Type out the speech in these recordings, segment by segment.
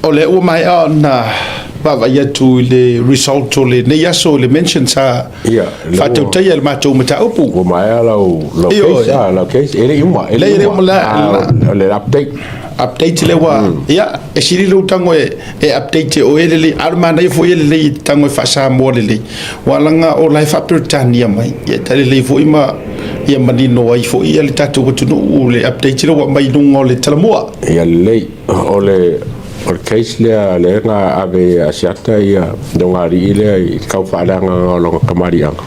O lea ua maea ona vaavaai atu i le result o lenei aso i le mention sa faatautaia i le matou mataupu. Ua maea lau case, lau case, e le i uma, e le i uma, o le update. Update lea ua, ia, e sili lou tago e update e oe lelei, a o le manaia foi e lelei e tago e faa-Samoa lelei, ua laga o la e faa-Peretania mai, ia e lelei foi ma ia manino ai foi le tatou atunuu le update lea ua aumai i luga o le talamua. Ia lelei, o le case lea lea na ave Asiata ia ugaalii lea i tau faaleagaga o lona tamaliiaga.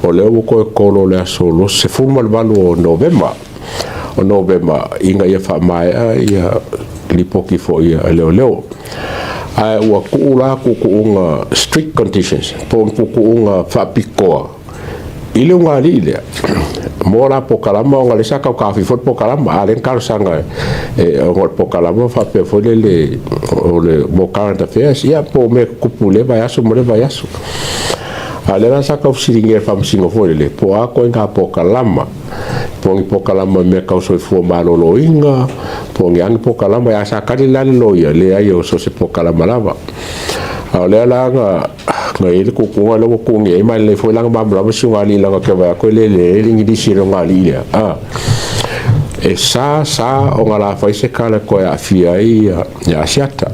O lea ua toe tolo le aso 18 o Novema ina ia faamaea ia lipoti foi a leoleo. Ae ua tuu la tuutuuga strict conditions po o tuutuuga faapitoa i le ugaalii lea mo la pokalama ona lea sa tautaofi foi le pokalama a lea na talosaga e ona o le pokalama faapea foi lele o le mo current affairs, ia po o mea tutupu i lea vaiaso ma lea vaiaso. A lea la sa tau fesiligia e le faamasino foi lele po o a ituaiga pokalama, po o ni pokalama mea tau soifua maloloina, po o ni agi pokalama. Ia sa tali la le loia, leai, o so o se pokalama lava. A o lea la na i ai le tuutuuga lea ua tuugia ai ma lelei foi la na malamalama si ugaalii lana te vaai atu e lele le Igilisi e le ugaalii lea e sa ona la fai se tala toe aafia ai ia Asiata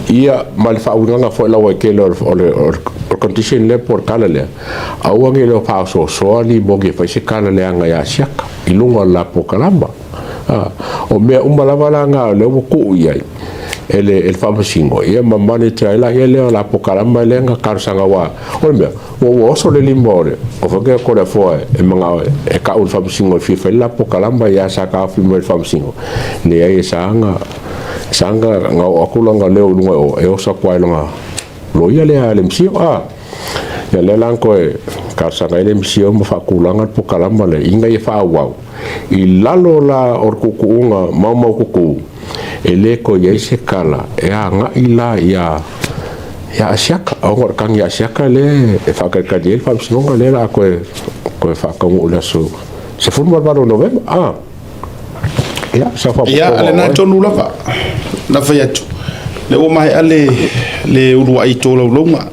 ia ma le faauigaga foi laua tele o le condition lea po o le tala lea, aua ne le faaosoasoa limoni e fai se tala leaga ia Asiata i luga o le la pokalama. O mea uma lava la na lea ua tuu i ai e le faamasino ia ma monitor ai laia lea o la pokalama lea na talosaga ua o le mea ua oso le lima o le o foi ke ko le foa e mangao e ka'u le faamasino e fia fai la pokalama ia sa taofi mai le faamasino leai e saga na oo atu lona leo i luga o e oso atu ai lona loia lea le MCIL ia lea la koe talosaga ai le MCIL ma faatulaga le pokalama le ina ia faaauau i lalo la o le tuutuuga maumau kuku e lē toe i ai se kala e aga'i la ia Asiata ona o le tagi Asiata lea e faatalitali ai le faamasinoga lea la a toe faataunuu i le aso 18 o Novema ia sa. Ia, lena tonu lava na fai atu le ua maea le uluai tolaulauga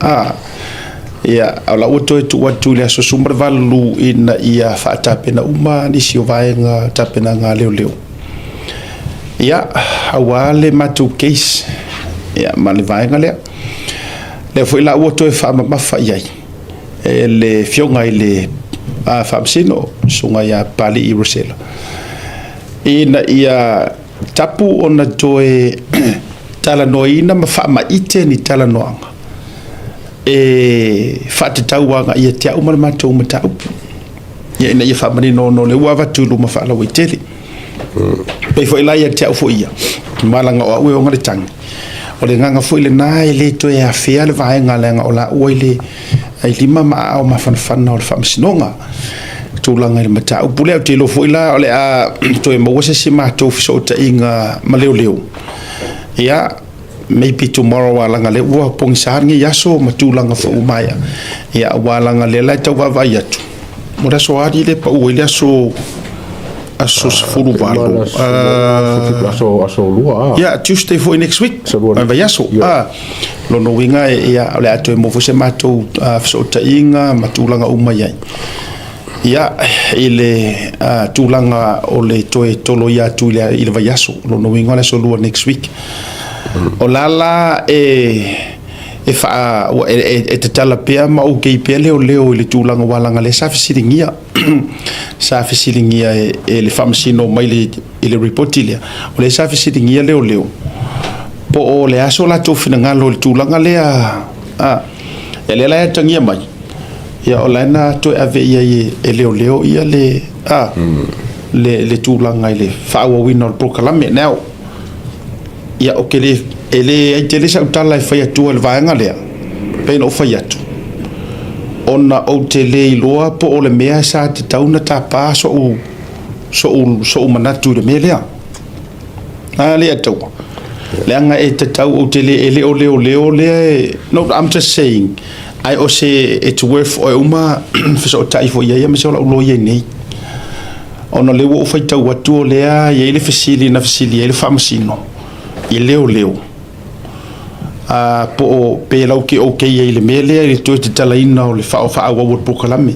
ia o la ua toe tuu atu i le aso 18 ina ia faatapena uma nisi o vaega tapenaga a leoleo ia aua le matou case ia ma le vaega lea. Lea foi la ua toe faamamafa i ai e le fioga i le faamasino susuga ia Papalii Rosella ina ia tapu ona toe talanoaina ma faamaite ni talanoaga e faatatau agaia ia te au ma le matou mataupu ia ina ia faamanino ona o le ua avatu i luma faalauaitele pei foi la ia te au foi ia malaga o au e ona le tagi o le agaga foi lena e le toe afea le vaega leaga o la ua i le ai lima ma aao mafanafana o le faamasinoga tulaga i le mataupu lea. Ou te iloa foi la o le a toe maua se isi matou fesootaiga ma leoleo ia maybe tomorrow alaga lea ua pogisa lenei aso ma tulaga foi ua maea ia ua alaga lea la e tau vaavaai atu mo le aso ali le pau ai le aso 18. Aso lua. Yeah, Tuesday foi next week, vaiaso lona uiga ia o le a toe maua foi se matou fesootaiga ma tulaga uma i ai ia i le tulaga o le toe toloia atu i le vaiaso. Lona uiga o le aso lua next week o la e tatala pea ma okay pea leoleo i le tulaga ua laga lea sa fesiligia e le faamasino mai i le ripoti lea o lea sa fesiligia leoleo po o le aso latou finagalo i le tulaga lea e lea la e atagia mai ia o la na toe ave i ai e leoleo ia le tulaga i le faaauauina o le polokalame. Now ia o ke le e le ai tele sau tala e fai atua i le vaega lea pei na ou fai atu ona ou te le iloa po o le mea sa tatau na tapa so'u manatu i le mea lea a le ataua leaga e tatau ou te le e le o leoleo lea no, I'm just saying ai o se it's worth o e uma fesootai foi ai ma se o lau loia nei ona lea ua ou faitau atu o lea i ai le fesili na fesili ai le faamasino i leoleo. A po o pe lau ke okay ai i le mea lea i le toe tatalaina o le faaauau o le polokalame.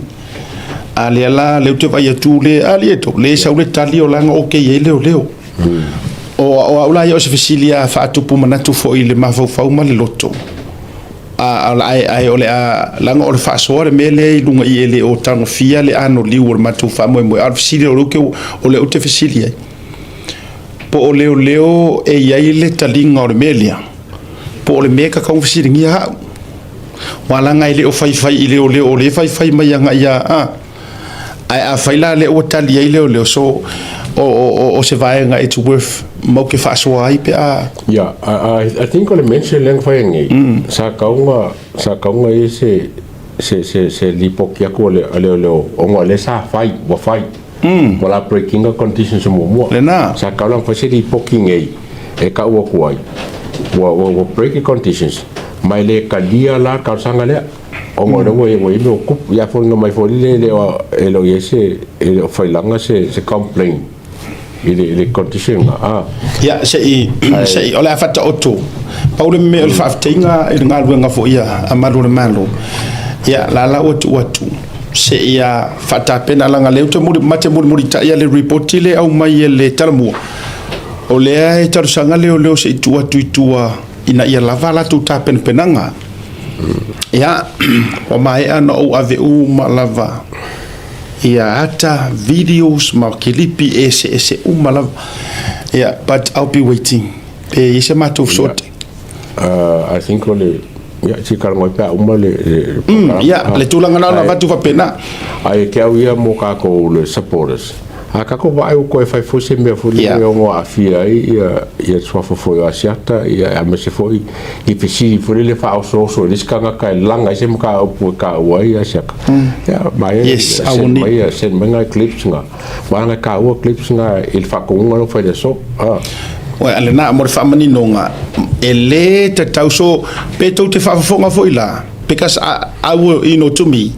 A lea la, lea ou te vaai atu le alii e tou, le sau le tali o laga okay ai leoleo. O au la ia o se fesili a faatupu manatu foi i le mafaufau ma le loto. A ae o le a laga o le faasoa le mea lea i luga i e le o tagofia le anoliu o le matou faamoemoe. A o le fesili o lea ou te fesili ai, po o leoleo e i ai le taliga o le mea lea, po o le mea e tatau ona fesiligia au. Aua leaga e le o faifai i leoleo o lea e faifai mai agai ia a. Ae afai la lea ua tali ai leoleo, so o se vaega it's worth mau ke faasoa ai pe a. Yeah, I think o le mention lea na fai nei, sa tau na i ai se lipoti atu a leoleo ona o lea sa fai, ua fai. Ua la break ina conditions muamua. Lena. Sa tau la ona fai se lipoti nei e tau atu ai ua break conditions ma e le talia la le talosaga lea ona o lea ua i ai mea ua tupu. Ia foliga mai foi lele e le o i ai se e le o failaga se complaint i le condition na. Ia, se i o le a faataoto. Pau le mea o le faafetaiga i le galuega foi a malu o le Malo. Ia, la ua tuu atu se ia faatapena laga lea ou te muli ma te mulimulitai le report le au mai e le talamua. O lea e talosaga leoleo se i tuu atu i tua ina ia lava latou tapenapenaga. Ia, ua maea na ou ave uma lava ia ata, videos ma kilipi eseese uma lava. Ia, but I'll be waiting. Pe i ai se matou fesoatai. I think o le ia si talanoa ai pe a uma le Ia, le tulaga na ona avatu faapena. Ae te au ia mo tatou le supporters. A tatou vaai ua toe fai foi se mea foi lele e ono aafia ai ia suafa foi o Asiata ia aemaise foi i fesili foi lele faaosooso i le isi tagata e laga ai se mataupu e taua ai Asiata. Ia, ma ia Yes, I will send mai ia send mai nai clips na. Aua na taua clips na i le faatonuga lea ua fai i le aso. Ua lena mo le faamaninoga e lē tatau so pe tou te faafofoga foi la because I will you know to me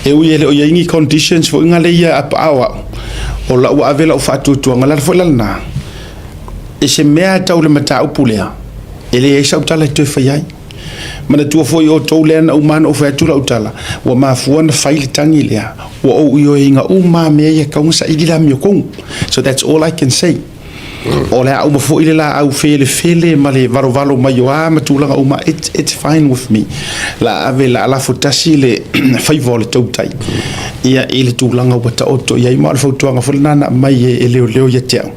e ui e le o i ai ni conditions foi nga le ia apaao au o lau ua ave lau faatuatuaga le ala foi la lena i se mea e tau le mataupu lea e leai sau tala e toe fai ai. Manatua foi outou lea na uma ona ou fai atu lau tala, ua mafua ona fai le tagi lea, ua ou ioeina uma lava mea ia e tatau ona saili le amiotonu. So that's all I can say. O le a uma foi le laau felefele ma le valovalo mai o a ma tulaga uma, it's fine with me. La ave, la lafo tasi le faiva o le tautai ia i le tulaga ua taoto i ai. Ma o le fautuaga foi lena na aumai e leoleo ia te au.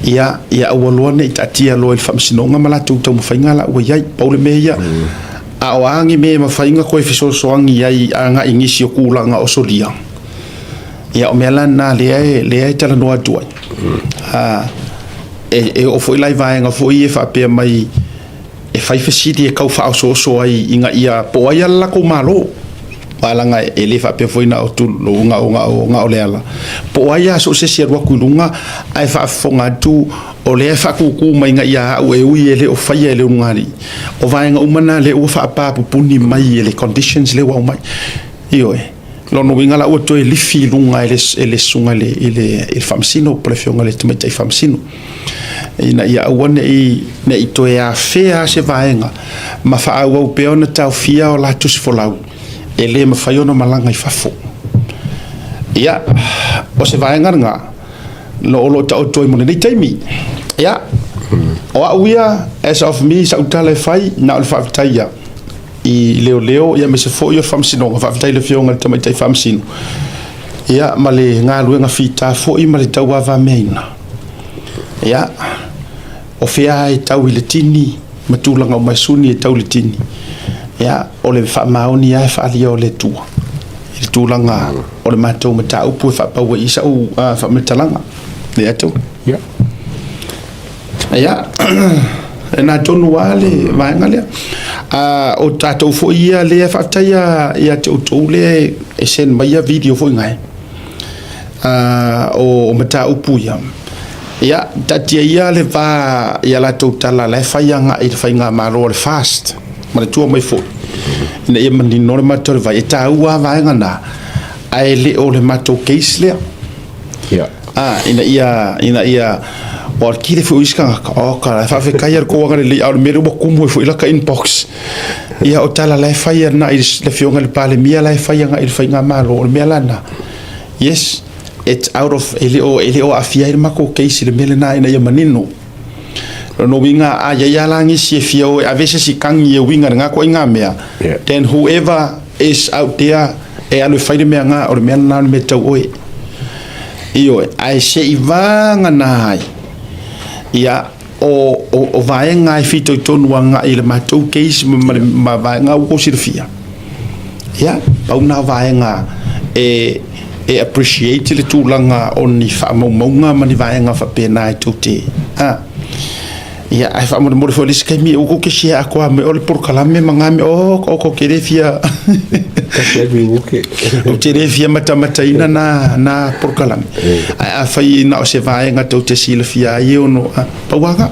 Ia, ia aua loa ne i taatia loa i le faamasinoga ma latou taumafaiga la ua i ai. Pau le mea ia, a o a ni mea e mafai ona toe fesoasoani ai agai i nisi o tulaga o solia, ia o mea la na lea e talanoa atu ai. E oo foi la i vaega foi ia e faapea mai e fai fesili e tau faaosooso ai ina ia po o ai lava le latou Malo. Aua leaga e le faapea foi na o tulou na o na o na o Leala. Po o ai lava so o se isi e alu atu i luga ae faafofoga atu o lea e faatūtū mai ina ia au e ui e le o faia e le ulugalii. O vaega uma na lea ua faapapupuni mai e le conditions lea ua aumai. Ioe. Lona uiga la ua toe lifi i luga e le susuga i le Faamasino po o le Afioga i le Tamaitai Faamasino ina ia aua ne i toe afea se vaega ma faaauau pea ona taofia o la tusi folau e le mafai ona malaga i fafo. Ia, o se vaega lena o lo o taoto ai mo lenei taimi. Ia, o au ia, as of me, sau tala e fai, na o le faafetai ia i leoleo ia aemaise foi o le faamasinoga. Faafetai i le Afioga i le Tamaitai Faamasino ia ma le galuega fita foi ma le tauavameaina. Ia, o fea e tau i le tini ma tulaga uma e suni e tau i le tini. Ia, o le faamaoni lava e faaalia o le Atua i le tulaga o le matou mataupu e faapau ai i sau faamatalaga. Ia tou. Ia. Ia, lena tonu lava le vaega lea. O tatou foi ia lea faafetai ia te outou lea e send mai ia video foi nai. O mataupu ia. Ia, taatia ia le va ia latou tala la e fai agai i le faigamalo a le FAST. Manatua mai foi, ina ia manino le matou le vai, e taua lava vaega na, ae le o le matou case lea. Ia. Ina ia, Ua o le tele foi o isi tagata, oka la e faafetai i le tou agalelei, a o le mea lea ua tumu ai foi lata inbox. Ia o tala la e fai agai i le Afioga i le Palemia la e fai agai i le Faigamalo, o le mea la lena. Yes, it's out of, e le o, e le o aafia ai le matou case i le mea lena ina ia manino. O lona uiga a i ai lava la nisi e fia o e ave se isi tagi e uiga i lena ituaiga mea, then whoever is out there e alu e fai le mea na, o le mea lena o le mea tau oe. Ioe, ae se i vagana ai, ia, o, o, o vaega e fitoitonu agai i le matou case ma, ma, ma vaega ua tou silafia, ia, pau na o vaega e, e appreciate le tulaga o ni faamaumauga ma ni vaega faapena e tou te, a. Ia, ae faamolemole foi le isi taimi, ua tou te share atoa mai o le polokalame ma na mea, oh, ou te le fia, ou te le fia matamataina na, na polokalame. Ae afai na o se vaega tou te silafia ai e ono, a, pau lava na.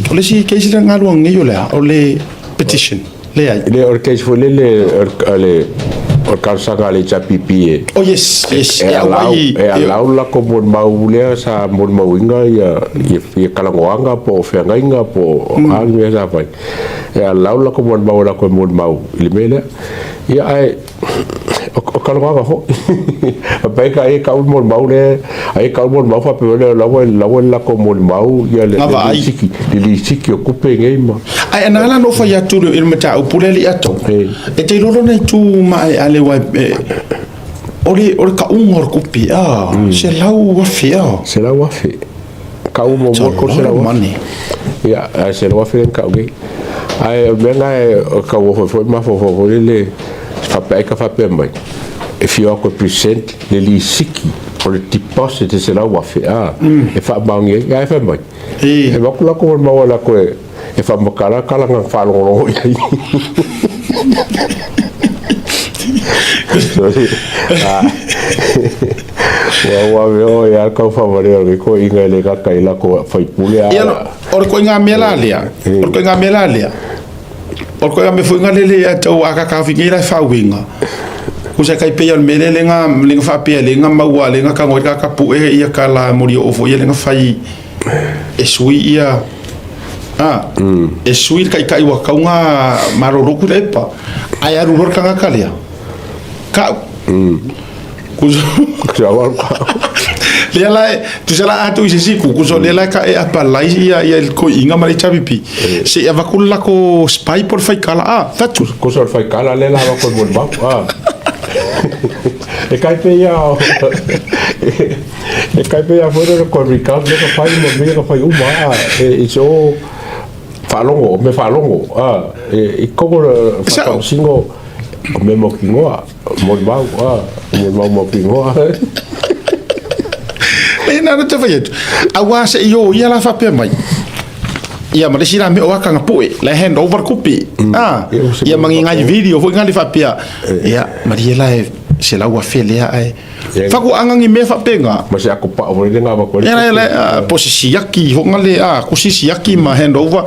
O le isi case lea na galuega nei o le a? O le petition. Leai. Le, o le case foi lele, o le, o le talosaga a le HRPP e, Oh yes, yes. e allow, e allow le latou molimau lea sa molimauina ia, ia, ia talanoaga po o feagaiga po o a ni mea sa fai. E allow le latou molimau e latou e molimau i le mea lea. Ia ae O talanoaga foi. Faapea ka ai kau molimau le, ai kau molimau faapea le la ua la ua la ko molimau ia le lisiki, le lisiki o kupe nei ma. Ai ana la no fai atu le il mataupu le li ato. E te lolo nei tu ma e ale wa o le o le kaunga o le kupe a se lau afe a. Se lau afe. Kau mo mo ko se lau afe. Ia, se lau afe le kau nei. Ai o mea na e kau o foi ma fo fo le faapea ai ka faapea mai, e fia o atu e present le lisiki o le deposit e $100,000 a, e faamaoni ai, ae fai mai, e avatu latou e maua latou e e faamatala tala na faalogologo i ai. Sorry. Ua ua mea o ia kau whawaria o le ko inga le kaka i lako whaipule a. Ia, o le koinga mea la lea, o le koinga mea la lea, O le koe me foi nga lele ia tau a ka fi ngai la fa winga. Ku sa kai pe me le nga le nga fa pe le nga maua le nga ka ngoi ka ka pu e ia ka la mori o fo ia le nga fai e sui ia a e sui kai kai wa kau nga maroro ku le pa ai aru ror ka nga ka lea ka ku lea la tusa la atu i se siku ku so lea la ka e apalai ia ia il ko inga ma le chapipi se ia vaku la ko spy por fai kala a fatu ko so fai kala le la va ko mo ba a e kai pe ia e kai pe ia foi ko recount le ka fai mo me ka fai uma a e so faalogo me faalogo a e ko fa singo me mo kingoa Molimau, ah, molimau mautinoa. E nā te whai atu. Aua se i o ia la whapea mai. Ia ma le isi la mea o akanga poe, la hand over kupi. Ah, ia mangi ngai video foi ngali whapea. Ia, marie la e se lau afe lea ai. Whaku angangi mea whapenga. Ma se ako pa o le ngā wako. Ia la po se siaki ho ngale a ko si siaki ma hand over.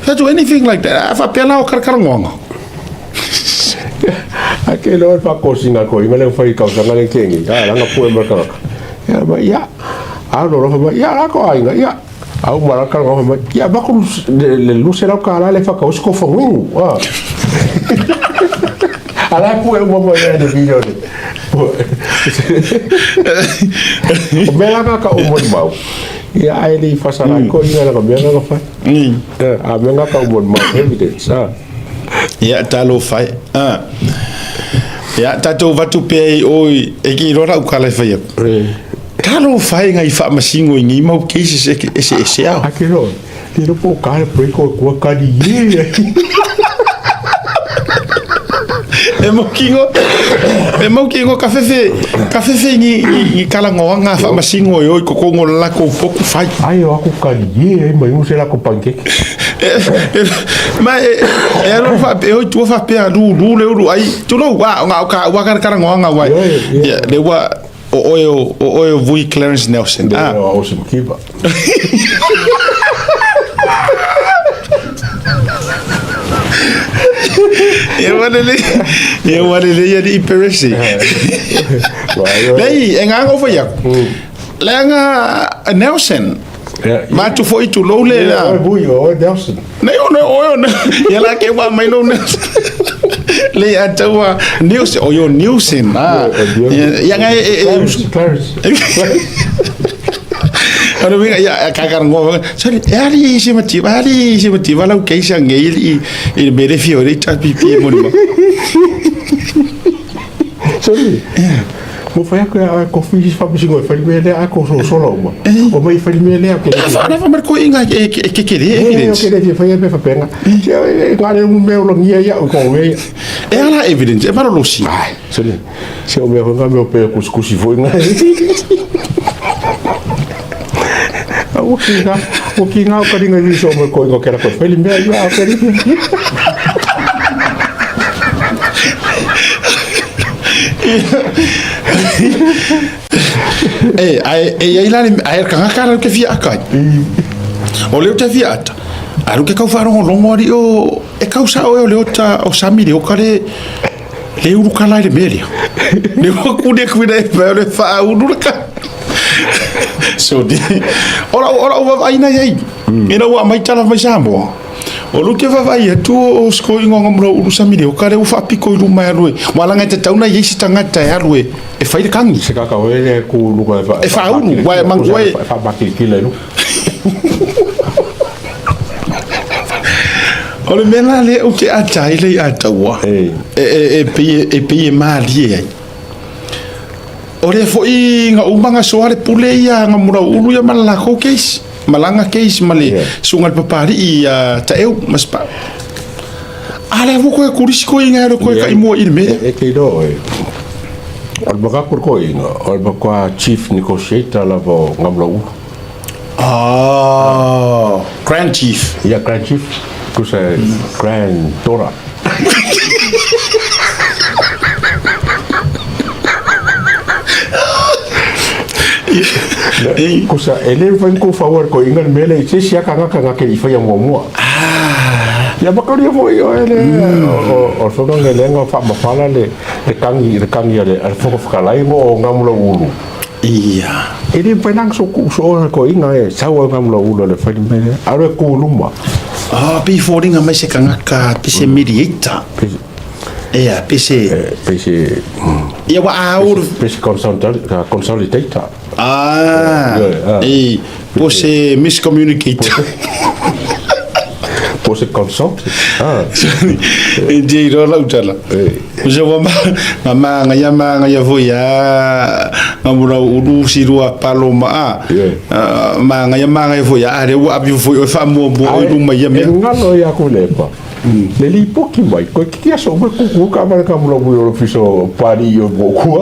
Do anything like that. Whapea la o karakarangoanga. A ke loa e whakosina ko inga le whai kausanga le kengi. A ranga pue ma karaka. Ia ma ia. A no rofa ma ia la ko ainga ia. Au ma raka rofa ma ia ba ko le le luse rau ka la le whakaosi ko whangungu. A. A la pue uma mo ia le video le. O mea nga ka o mo mau. Ia ai le whasara ko inga la ka mea nga ka whai. A mea nga ka o mo mau evidence. A. Ia, talofa e. Ah. Ia, tatou vatu pea i o i, e ki roa rau kala e whai aku. Talofa e ngai whaamasingo i ngi mau cases e ese ese ao. A ke roa, te ropo o kāre break o kua kari ye. E mau kingo, e mau kingo ka whewhe, ka whewhe ngi, ngi, ngi kalangoanga whaamasingo e oi kokongo lako poku whai. Ai o aku kari ye, mai use lako pancake. Ma e e alo fa e oi tua fa pea lu lu le ulu ai tulou wa nga ka wa ka ka ngoanga wa ya le wa o oe o oe o vui Clarence Nelson ah o se kiba E wale le e wale le ia i peresi. Lei e ngā ngofa ia. Le nga Nelson. Ma tu foi tulou le la. Oi bui o Nelson. Nei o ne o ne. Ia la ke wa mai lo Nelson. Le a taua Nelson o yo Nelson. Ah. Ia ngai e Clarence. Ora winga ia ka ngo. Sorry, e ali i se mati, ali i se mati wala u keisa ngai i i me le fio le ta pipi mo ni. Sorry. Mo fai aku a ko fi fa mi singo fai me le a ko so solo mo. O mai fai me le a ke. Fa na fa ko inga e ke ke le evidence. E ke le fai me fa penga. Se e ngare mu me lo ngia ia ko me. E ala evidence e maro losi. Ai, sorry. Se o me fa me o pe kuskusi foi nga. O ki nga, o ki nga o karinga i so mo ko ingo kera ko fai me ia o keri. E ai e ai la ai ka ngaka ke fia akai. O le te fia ata. Aru ke kau wharongo longo ari o e kau sa o le ota o sami le o kare le uru kala le melia. Le o kune kuina e pa le wha uru ka. So di ora ora o vai na ei. Ina ua mai tala mai Samoa. O lu te vavai atu o sko ingo ngamro uru sami le o kare u whapiko i ruma e alue. Walanga te tauna i isi tangata e alue. E whai le kangi. Se kaka o e ku luka e wha. E wha uru, wai mangu e. E wha makili lu. O le mea le o te ata i le ataua. E pei e mālie ai. O le foi nga umanga soa le pule ia nga mura ulu ia mala lako case. Malanga case male sunga le papari i ta eu maspa. Ale vo ko e kurisi ko inga ro ko e ka imoa i le mea. E kei do e. O le maka ko inga, o le maka chief negotiator lava o ngamla ulu. Ah, Grand Chief. Ia Grand Chief, kusa Grand Dora. Kusa e le fai ko favor ko inga mele i se sia kanga kanga ke i fai mua mua. Ah. Ia makari foi o ele o o nga le nga fa mafala le kangi le al foko fkalai mo o ngamula ulu. Ia. E le fai nang so ku so ko inga e sa o ngamula ulu le fai mele aro ku luma. Ah, pi foringa mai se kanga ka pi se mediator. Ia, pi se pi se ia wa aur pi se consolidator. Ah, e po se miscommunicator. Po se consult. Ah. E di ro la utala. Se wa ma ma nga ya ma nga ya vo ya nga mura uru si rua paloma a. Ma nga ya ma nga ya vo ya are wa abi vo fa mo mo ru ma ya me. Ngalo ya ku le pa. Le li poki mai ko ki aso mo ku ku ka ma ka mura mo yo pari yo mo ku.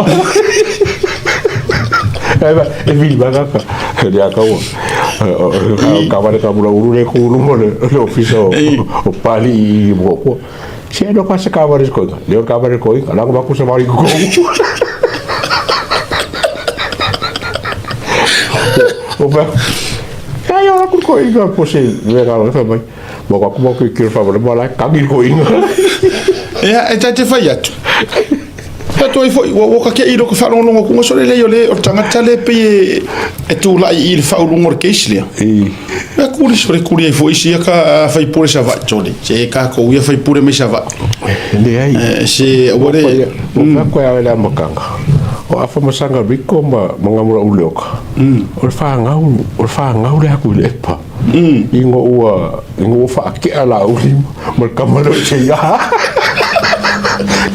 E vil ba ka le ka o ka ma ka mura uru le ku lu mo le ofiso o pari mo ku. Se no pasa ka ma ko le ka ma ko la ma ku sa mari ku. O ba ka yo la ku ko inga po se le ga lo fa mai. Mo ka ku ku ki fa mo la ka ngi ko inga. Ia e te fai atu. Tātou i foi, ua ka ke i roko whalongo kunga sore le o le o tangata le pe e tū lai i le whaulungo le keisi lea. Ia kuri sore kuri ai foi sia ka whai pure sa vai tole. Se ka ko ia whai pure me sa vai. Ne ai. Se ore o fa ko ia le makanga. O afa masanga riko ma mangamura uleoka. O le wha ngau le aku le pa. Ingo ua ingo wha ke ala uli ma kamalo che ya.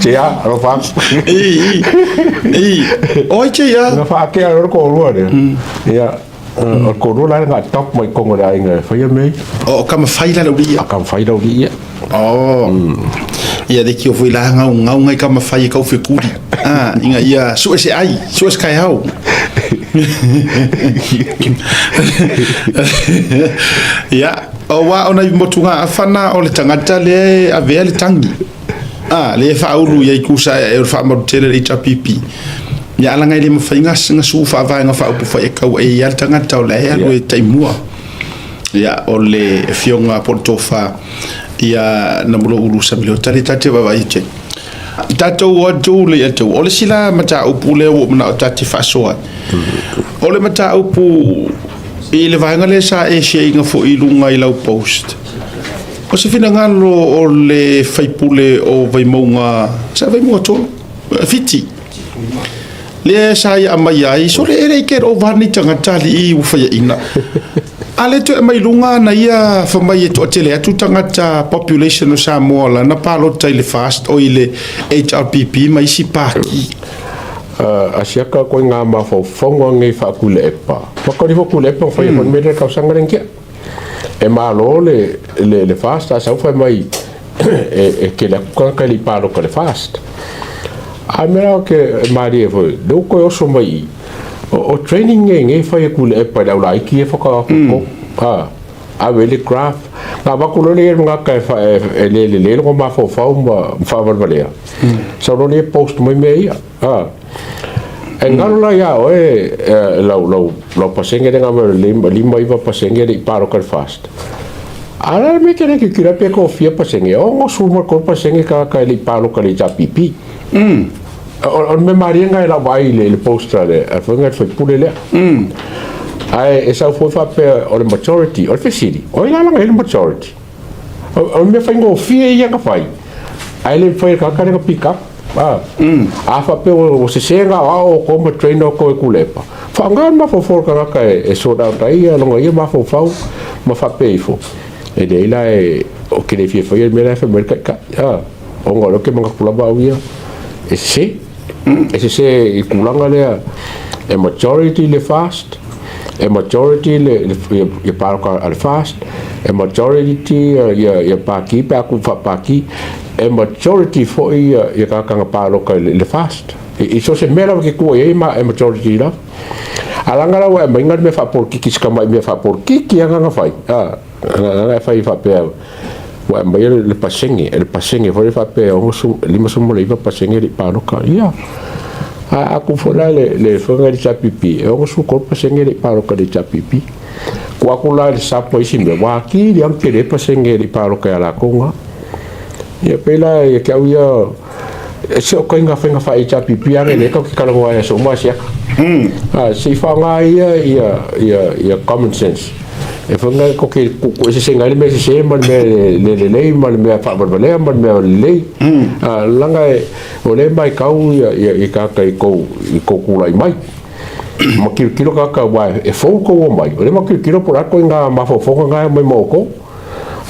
Che ya ro fa. I. Oi che ya. Nga wha ke ala ko rua le. Ia o ko rua la nga top mai kongo la inga whai me. O ka ma whai la uri. A ka whai la uri. Oh. Ia de ki o foi la ngau ngau ngai ka ma whai ka ufe kuri. Ah, inga ia su ese ai, su ese kai hau. Ia, o wa ona i motunga awhana o le tangata le avea le tangi. Ah, le whauru ia i kusa e o whaamaru tele le HRPP. Ia ala ngai le mawhai nga su whaavae nga whaupu whai e kau e ia le tangata o le hea lue taimua. Ia, o le fionga portofa ia namulo uru samilo tari tate vavai te. Tātou o atu le atu. O le sila mata upu le o mana o tate whasoa. O le mata upu I le vaega lea sa e share-ina foi i luga i lau post, o se finagalo o le sui usufono o Vaimauga, sa Vaimauga 3, 7, lea sa ia aumaia ai, sole e le i get over ni tagata alii ua faiaina. A le toe aumai luga na ia fai mai e toatele atu tagata population o Samoa lana palota i le FAST o i le HRPP ma isi paki. Asiaka koe ngā mafaufauga nei faakulepa. Makoni fo kulepa fai mm. me le kausaga le ngia. E malo le FAST a sau fai mai e ke le ka ka li palo ka le FAST. A mea ke mari e foi, le ko oso mai o training nge nge fai e kulepa le aula iki e whaka ko. Ha. A le graph ngā vaku lole e ngā ka e le le ko mafaufau ma whavalvalea. Sau lo le post mai mea ia. Ha. E ngalo la ia oe lau pasenge le ngā 59% le i paro ka le FAST. Ara me ke ke kira pe ko fia pasenge o ngo su ma ko pasenge ka le i paro ka le HRPP. O me maria ngai la vai le post le a fo ngai foi pule le. Ai e sau foi fa pe o le majority o le fesili. O ila la ngai le majority. O me fai ngo fia ia ka fai. Ai le fai ka le pick up. Ah. A fa pe o se senga a o ko ma trainer ko e kulepa. Fa nga ma fo fo ka ka e sort out ai ia longa ia ma fo fau ma fa pe ifo. E le ila e o ke le fia foi me la fa me ka ka. Ah. O ngo lo ke manga kula ba ia. E se e se i kulanga lea e majority le FAST, e majority le ia paro ka le FAST, e majority ia paki pe aku fa paki, e majority fo ia ka ka paro ka le FAST. I so se mera ke ku e ma e majority la. Alanga la wa mai ngal me fa por kiki ska mai me fa por kiki anga nga fai. Ah, nga fai fa pe wa mai le pasenge fo le fa pe o su lima su mo le iva pasenge le paro ka ia. A aku fo la le fo ngai HRPP e o su ko pasenge le paro ka le HRPP. Ko aku la le sapo isi me wa ki le am ke le pasenge le paro ka la ko nga. Ia pe la e ke au ia se o kai nga whenga wha HRPP ane le ka ki kalangoa e so ma sia. Ah, se fa nga ia common sense. E whanga ko ke ko se se ngai me se se ma me le ma me fa ma le ma me le. Ah, langa e o le mai kau ia i ka kai ko i ko kula i mai. Ma ki kilo ka ka wa e fo ko o mai. O le ma ki kilo por ko nga ma fo fo nga mai mo ko.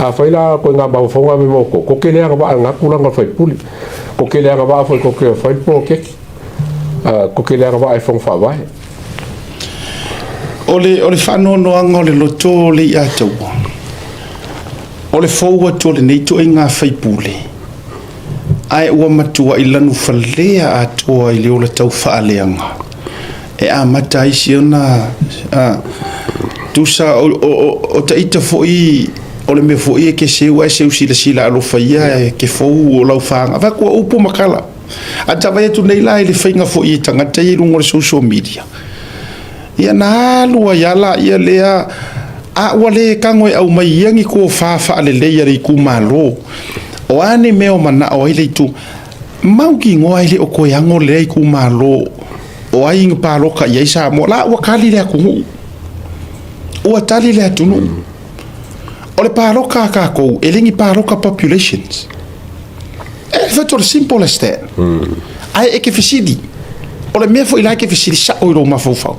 A fai la ko nga ma fo nga mai mo ko. Ko ke le nga nga kula nga fai puli. Ko ke le nga va fo ko ke fai po ke. Ko ke le nga va e fo fa vai. O le whaanoanoanga o le loto o le ia taua. O le fōua atu o lenei toʻaiga faipule. Ae ua matua i lanu falea atoa i le ola tau faaleaga. E amata ai si ona tusa o taita foʻi o le mea foʻi e ke seu ae seu silasila alofa ia e ke fou o lau faga. Vaku a upu makala. A tavai atu nei la i le faiga foʻi e tagata ia i luga o le social media. Ia na alu ai ala ia lea a ua le kago e aumai ia ni ko fa faalelei a le itumalo. O ane mea o manao ai le itu mau ki ngoa ai le o koe ago lea itumalo o ai nga paloka i ai Samoa la ua kali le atunuu. Ua tali le atunuu. O le paloka a kākou e le ni paloka populations. E virtually simple as that. Ai e ke fesili. O le mea foi la e ke fesili sao i lou mafaufau.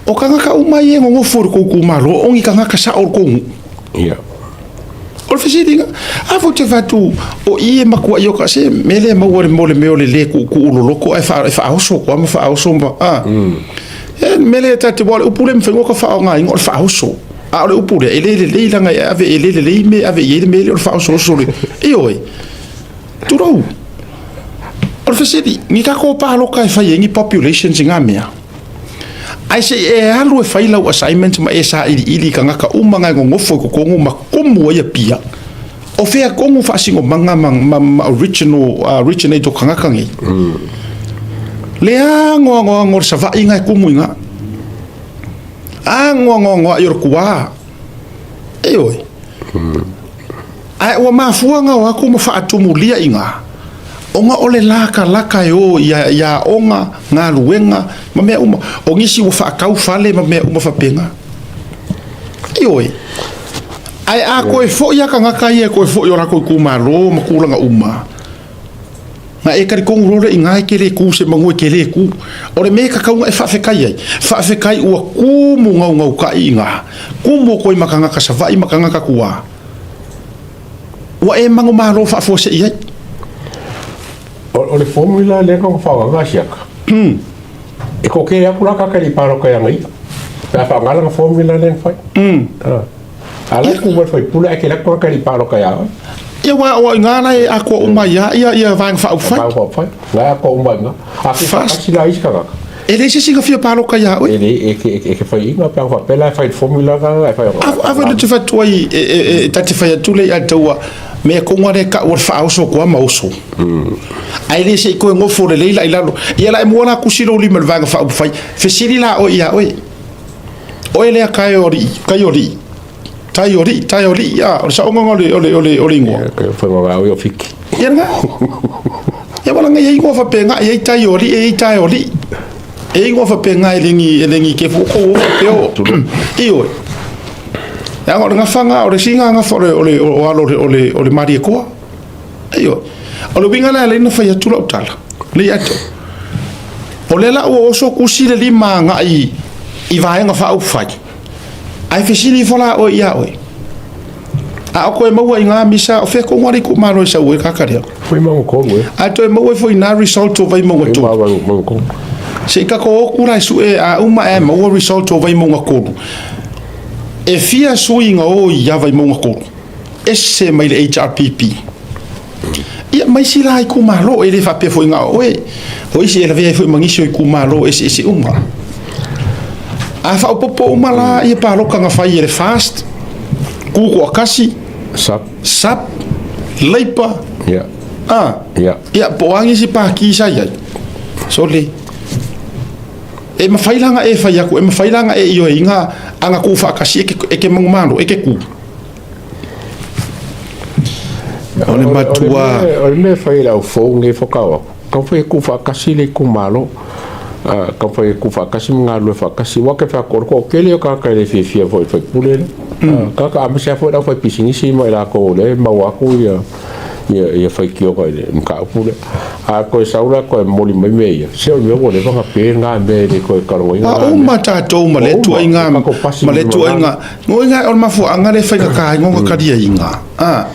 O kangaka uma ia e gogofo i le kou itumalo o ni kangaka sao o le kou nuu. Ia. O le fesiliga, a foi te fatu o i e makua i o ka se me le maua le mo le mea o le le kuukuu loloko ae faaoso koa ma faaoso ma a. E me le tate wa le upu le mawhengo ka whaonga ingo o le faaoso. A o le upu le e le lelei langa e ave e le lelei me ave i e le me le o le faaoso le. E oe. Turou. O le fesili, ni ka ko paloka e fai e ni populations i ngā mea. Ai se e alu e fai lau assignment ma e sa ili ili ka ngaka uma ngai ngongofo i kokongu ma komu ai a pia. O whea kongu whaasingo manga ma original, originate o kangaka ngi. Le a ngoa ngoa ngoa sa vai ngai kumu i ngā. A ngoa ngoa ngoa i ora kua. E oi. Ai ua mafua ngā o aku ma whaatumulia i ngā. O ngā ole laka laka e o ia onga, ngā luenga, ma mea uma. O ngisi ua whaakau whale ma mea uma whapenga. Ioe. Ae a koe foi a tagata ia e koe foi o latou itumalo ma tulaga uma, na e talitonu loa lea i ina e te le tu semanu e te le tu. O le mea e tatau ona e faafetai ai, faafetai ua tumu naunautai i ina, tumu atu ai ma tagata Savaii ma tagata tua, ua e manumalo faafuasei ai. O le formula lea na faaaogaina Asiata, e toatele atu la tagata e le i palota ia ia, pe a faaaoga lana formula lea na fai. A la e tu mai le faipule ae tele atu tagata e le i palota ia oe. Ia aua o i ina la e atoa uma ai lava ia Vaega Faaupufai. Vaega Faaupufai, la e atoa uma ai i ina. A tuufaatasi la isi tagata. E leai se isi na fia palota ia oe. E leai, e te faiaina pe a faapea la e fai i le formula lena e fai. A foi ou te fai atu ai, ta te fai atu lea ia te ua mea tonu lava lea e tau o le faaoso atu lava ma oso. Ae le se i toe nofo lelei la i lalo. Ia la e mua la tusi lou lima i le Vaega Faaupufai, fesili la oe ia oe. Oe lea tai o alii, tai o alii, tai o alii, tai o alii, a, o le saoga o le, o le, o le, o le igoa. Ia, o Fiti. Ia lena. Ia wala ngai igoa faapena, e i ai tai o alii, e i ai tai o alii. E i ai igoa faapena e lengi, e lengi ke fu ko o peo. Ioe. Ia o le gafa o le singa gafa o le o le o alo o le o le Malietoa. Ioe. O le uiga lea lea na fai atu lau tala. Le ia atu. O lea la ua oso kusi le lima agai i Vaega Faaupufai. Ae fesili ifo la oe ia oe. A o koe maua i ngā misa, o fea kongo ari ku malo e sau e kaka lea. Foi mau kolu e. A toe maua ifo i nā result o Vaimauga 3. Foi mau kolu. Se i kako oku la e sue a uma e maua result o Vaimauga 3. E fia sui ngā o i a Vaimauga 3. Ese mai le HRPP. Ia, ma isi la itumalo, e le faapea foi na o oe. O isi e lavea ai foi ma nisi o itumalo eseese uma. A faaopoopo uma la ia paloka na fai e le FAST, Tutoatasi, SAP, SAP, Leipa, ia, a, ia, ia, po o a nisi pati sa i ai. Sole. E mafai la ona e fai atu, e mafai la ona e ioeina ana tuufaatasi e ke, e ke manumalo, e ke tu. O le matua. O le mea e fai e le au fou nei whakao aku. Ka whai e kūwhaakasi le itumalo. Ka whai e kūwhaakasi ma galulue whaakasi. Wa ke whea kore ko kele o kāka e le fiafia foi whai pule le. Kāka a mese foi lau whai pisinisi mai la ko le mau aku ia ia ia whai kioka i le mkaupu le. A koe sau la koe momoli mai mea ia, se o le mea ua leva ona pe ngā mea e le koe kaloina ngā mea. Ua uma tatou ma le tuaiga, ma le tuaiga, ngoiga o le mafuaaga le faigata ai ngoga taliaiga, a,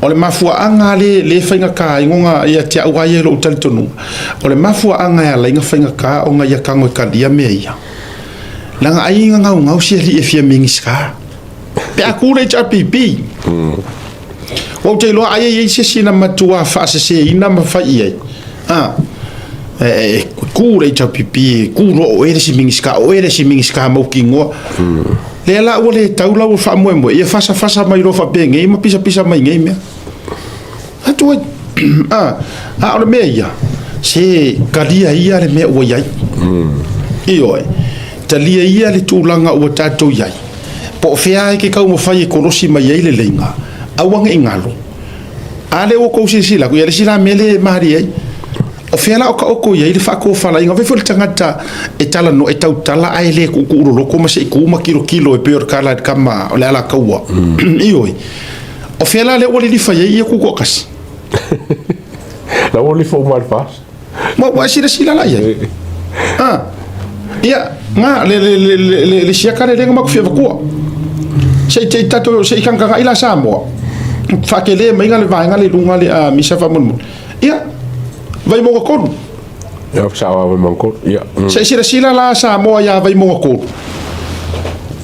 o le mafuaaga le, le faigata ai ngoga ia te au a ia i lou talitonuga, o le mafuaaga e ala ai na faigata ona ia tago e talia mea ia, leaga ai ina gaugau se alii e fia Minisita. Pe a ku le HRPP. Ua ou te iloa ai e i ai se isi na matua faaseseina ma fai i ai. A, e, e, ku le HRPP, ku loa o oe le isi Minisita, o oe le isi Minisita mautinoa. Lea la ua le tau la ua faamoemoe, ia fasafasa mai loa faapenei ma pisapisa mai nei mea. Atu ai, a, a o le mea ia, se talia ia le mea ua i ai. Ioe, talia ia le tulaga ua tatou i ai. Po o fea e ke taumafai e kolosi mai ai le leiga, aua ne i galo. A lea ua tou silasila atu, ia le isi la mea lea e malie ai, o fea la o taoto i ai le faatofalaiga? Fai foi le tagata e talanoa, e tautala ae le tuutuu loloto ma se i tu ma tilotilo e pei o le tala i le tama o le Alataua. Ioe. O fea la lea ua lilifa i ai ia Tutoatasi? La ua lilifa uma i le FAST. Ma ua e silasila la i ai? Ah, ia, nga, le, le, le, le, le, le siaka le lenga maku fia vatua. Se i, se i tatou, se i kangakanga i la Samoa. Whaakele mai nga le vaenga le lunga le a misa whamonmon. Ia, Vaimauga 3. Ia, sa wa Vaimauga 3. Ia. Se i silasila la Samoa ia Vaimauga 3.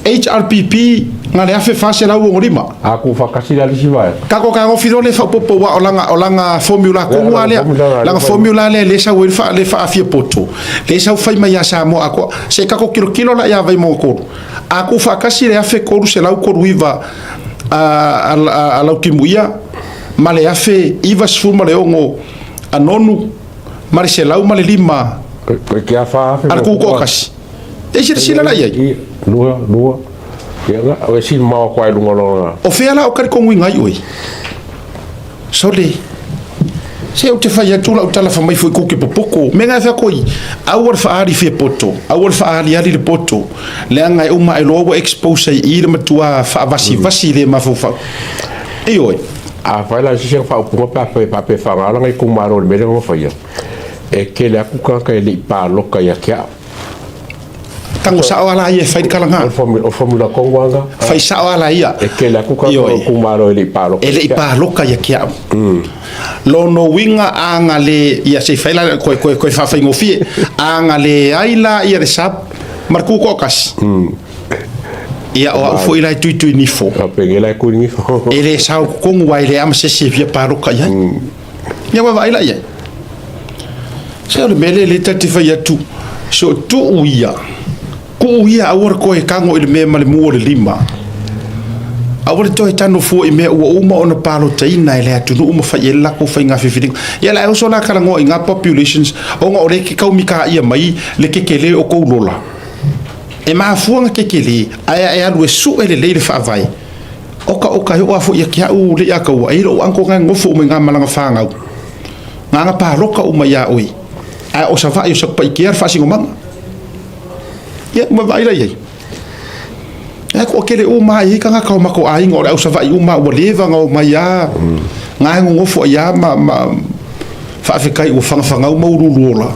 HRPP nga le 1465. A ku whakasi la lisi vae. Kako ka ngofi lo le whapopo wa o langa, o langa formula komu a lea. Langa formula lea le sau e le whaafia poto. Le sau whai mai a Samoa a koa. Se kako kilo kilo la ia Vaimauga 3. A ku whakasi le 1339 a Lautimuia ma le 1096 a Nonu ma le 105 Koe kia whaafe a le Kūkoakasi. E silasila la i ai. Lua, lua. Ia nga, o e sin mawa koa e lunga lona. O whea la o karikongui ngai oi? Sole. Se ou te fai atu lau tala fai mai foi kou ke popoko. Me ngai whakoi, aua le whaari fia poto, aua le whaariari le poto, leaga e uma e loa ua expose ai i le matua faavasivasi le mafaufau. Ioe. Afai la o se isi faaupuga pe a faapea e faaaoga lana itumalo i le mea lea na faia, e tele atu tagata e le i paloka ia te au. Tango sao ala ia e fai le kalaga. O le formula tonu lava lena. Fai sao ala ia. E tele atu tagata o itumalo e le i paloka. E le i paloka ia te au. Lona uiga a na le, ia se i fai la, koe, koe, koe faafaigofie. A na leai la ia le sub ma le tutoatasi. Ia o au foi la e tuitui nifo. Faapea la e tui nifo. E le sao totonu aua e leai lava ma se isi e fia paloka i ai. Ia ua vaai la i ai. Se o le mea lea lea ta te fai atu, so tuu ia, tuu ia aua le toe tago i le mea ma le mu o le lima. Aua le toe tano fua i mea ua uma ona palotaina e le atunuu ma fai i ai le latou faiga filifiliga. Ia la e oso la talanoa i ngā populations ona o lea e te tau mitaia mai le tetele o tou lola. E mafua ona tetele ae a e alu e sue lelei le faavae, oka oka e oo lava foi ia te au le ia taua, e i ai lou uncle na e nonofo uma i ngā malaga fanau. Na ana paloka uma iā oe, ae o Savaii o Satupaitea le faasinomaga. Ia, ua vaai la i ai. Ae toatele uma lava e i ai tagata o matou aiga o le au Savaii uma ua leva ona omai lava, na e nonofo ai lava ma, ma faafetai ua fagafaga uma uluuluola.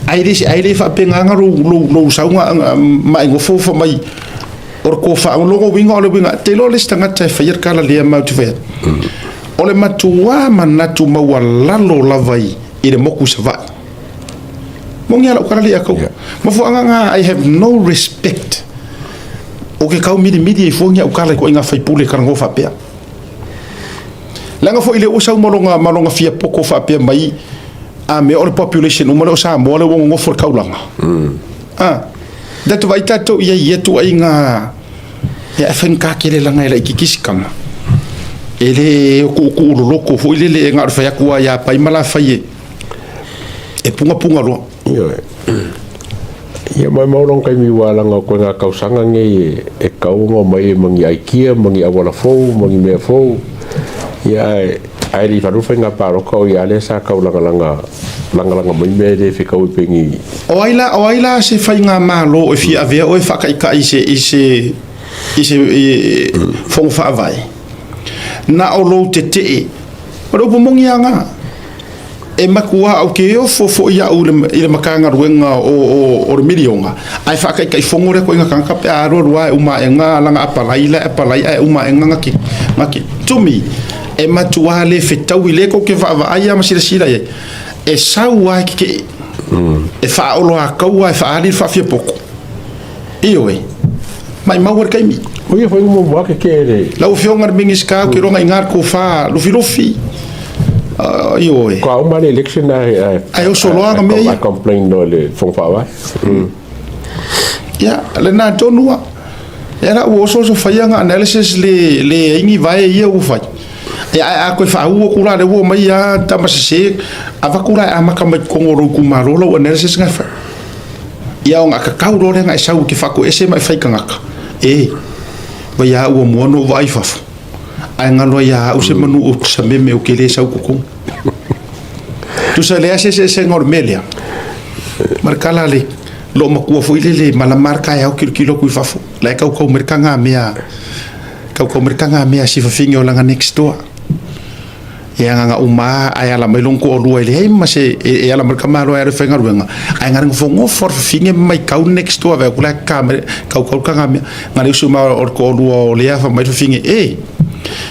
Ae le, ae le faapena lou, lou, lou sauga ma e nofo fai mai o le tofa, o lona uiga o le uiga, te iloa le isi tagata e faia le tala lea ma ou te fai atu. O le matuā manatu maualalo lava i le moku i Savaii. Moni a lau tala lea kou. Mafuaaga na I have no respect o ke kau milimili ai fua ni au tala i koʻi ngā faipule talanoa faapea. Leaga foi lea ua sau ma lona, ma lona fia poto faapea mai a mea o le population uma lea o Samoa lea ua nonofo i le taulaga. Ah, tatou vaai tatou i ai i ia tuuaiga. Ia e faigata tele leaga e laitiiti si tama. E le tuutuu loloto foi lele e na o le fai atu lava ia Pai ma Lafai e e pungapunga loa. Ioe. Ia maumau lona taimi ua alaga o koe ngā tausaga nei e kau ona omai e ma ni aikia, ma ni auala fou, ma ni mea fou. Ia ae, ae le i faru faiga paloka o ia lea sa tau lagalaga, lagalaga mai mea e le fetau i pei ni. O ai la, o ai la se faigamalo e fia avea oe faataitai i se, i se, i se fono faavae? Na o lou tetee. O le upu moni lava na. E matua ou te ofo foi au i le Matagaluega o le miliona, ae faataitaifono lea koiga tagata pe a alu alu lava e uma ae ga lana apalai la e apalai ae uma ae ga gati gati. To me, e matua le fetaui lea tou te vaavaai lava ma silasila i ai, e sau lava e tetee, e faaoloataua e faaali le faafiapoto. Ioe, maimau ai le taimi. O ia foi ua muamua tetee le. Lau Afioga i le Minisita, ou te iloa na i ina le tofa Lufilufi. Ioe. Faatoa uma le election ae. Ae oso loa na mea ia. Ae complain loa i le Fono Faavae. Ia, lena tonu lava. Ia la ua osooso faia na analysis le le ai ni vae ia ua fai. Ia ae a toe faauu atu la lea ua omai lava tama sese, avatu la e amata mai totonu o lou itumalo lau analysis na e fai. Ia ona tatau loa lea ona e sau e te faatoese ma e fai tagata, e, vai a ua mua ona ou vaai i fafo, ae galo ai ia au se manu ou te sameme ou te le sau totonu. Tusa leai se eseesega o le mea lea, ma le tala a le loomatua foi lele, malama lava le taeao tilotilo atu i fafo, la e kaukau mai le tagamea, kaukau mai le tagamea a si fafine o lana next door. E agaga uma lava ae ala mai lona toalua e leai ma se e ala mai le tamaloa e alu e faigaluega ae na nofonofo lava le fafine ma matau le next door vaai atu la e kaka mai kaukau le tagamea na le usu mai o le toalua o Lea fai mai le fafine e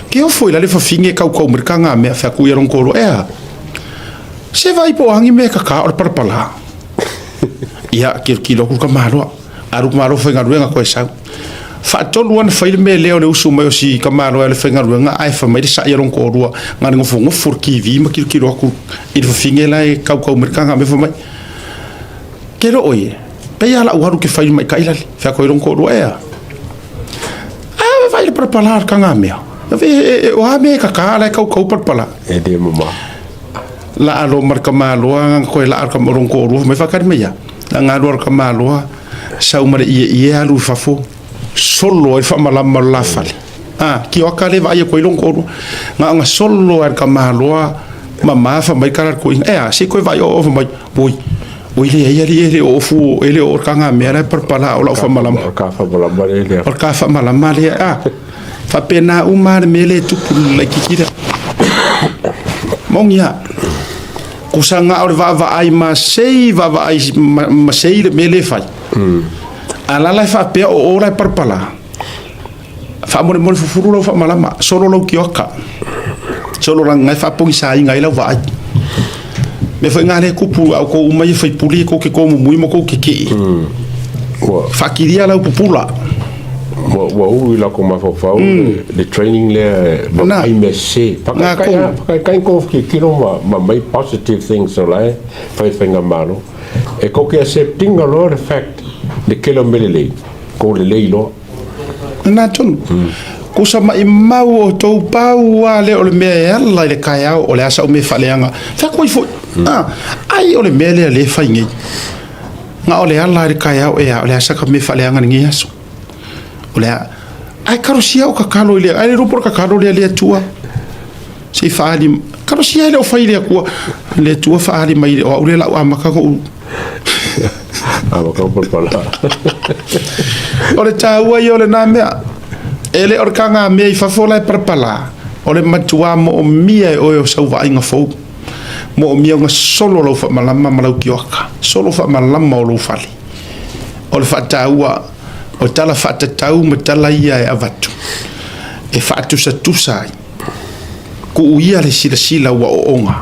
ke ofo i la le fafine e kaukau mai le tagamea fai atu ia lona toalua e a se vaai po o a ni mea e kaka o le palapala ia tilotilo atu le tamaloa Alu malo faigaluega koe sau. Faatolu ana fai le mea lea o le usu mai o si tamaloa e alu e faigaluega ae fai mai le sa'i a lona toalua na le nofonofo i le TV ma tilotilo atu i le fafine la e kaukau mai le taga mea fai mai, Ke loo oe, pei lava la'u alu ke fai maita'i lale. Fai atu ai lona toalua, Ea, a vaai le palapala o le taga mea, o a mea e kaka la e kaukau palapala. E le mama. Laa loa ma le tamaloa koe laa o lona toalua fai mai faatali mai ia. Na alu le tamaloa sau ma le ieie alu i fafo solo ai le faamalama o le la fale. A, kioaka lea e vaai atu ai lona toalua. Na ona solo lava e le tamaloa Mamā fai mai kala le toeaina, e a, se i toe vaai oo fai mai, oi, oi leai alii e le o fu, e le o tagamea la e palapala o lau faamalama. O le ka faamalama lea. O le ka faamalama lea, a. Faapena uma le mea lea e tupu i le laitiiti lea. Moni lava, kusa na o le vaavaai masei, vaavaai masei le mea lea e fai. A la la e faapea o o la e palapala, faamolemole fufulu lau faamalama, solo lau tioaka, solo leaga e faapogisaina ai lau vaai. Mea foi na lea e tupu a outou uma ia faipule tou te tomumui ma tou tetee. Faatilia lau pupula. Ua ulu i latou mafaufau le training lea e vaai mea sese. Faataitai tou tilotilo ma aumai positive things o la e fai e le faigamalo. E tou te accept ina loa le fact le tele o mea lelei, tou lelei loa. Lena tonu. Kusa maimau outou pau lava lea o le mea e ala i le taeao o le a sau mea faaleaga. Fai atu ai foi, ai o le mea lea lea e fai nei. Na o le ala i le taeao ea, o le a saka mea faaleaga i lenei aso. O le a, ae kalosia au tatalo i le, ai le iloa po o le tatalo lea le Atua. Se i faaali, kalosia e le o fai i le Atua. Le Atua faaali mai, o au lea o le a ou amata ona ou Amata ona palapala. O le taua ia o lena mea. E le o le tagamea i fafo la e palapala, o le matua moomia e oe o sau vaaiga fou. Moomia ona solo lau faamalama ma lau tioaka, solo faamalama o lou fale. O le faataua o tala faatatau ma tala ia e avatu, e faatusatusa ai, tuu ia le silasila ua oona,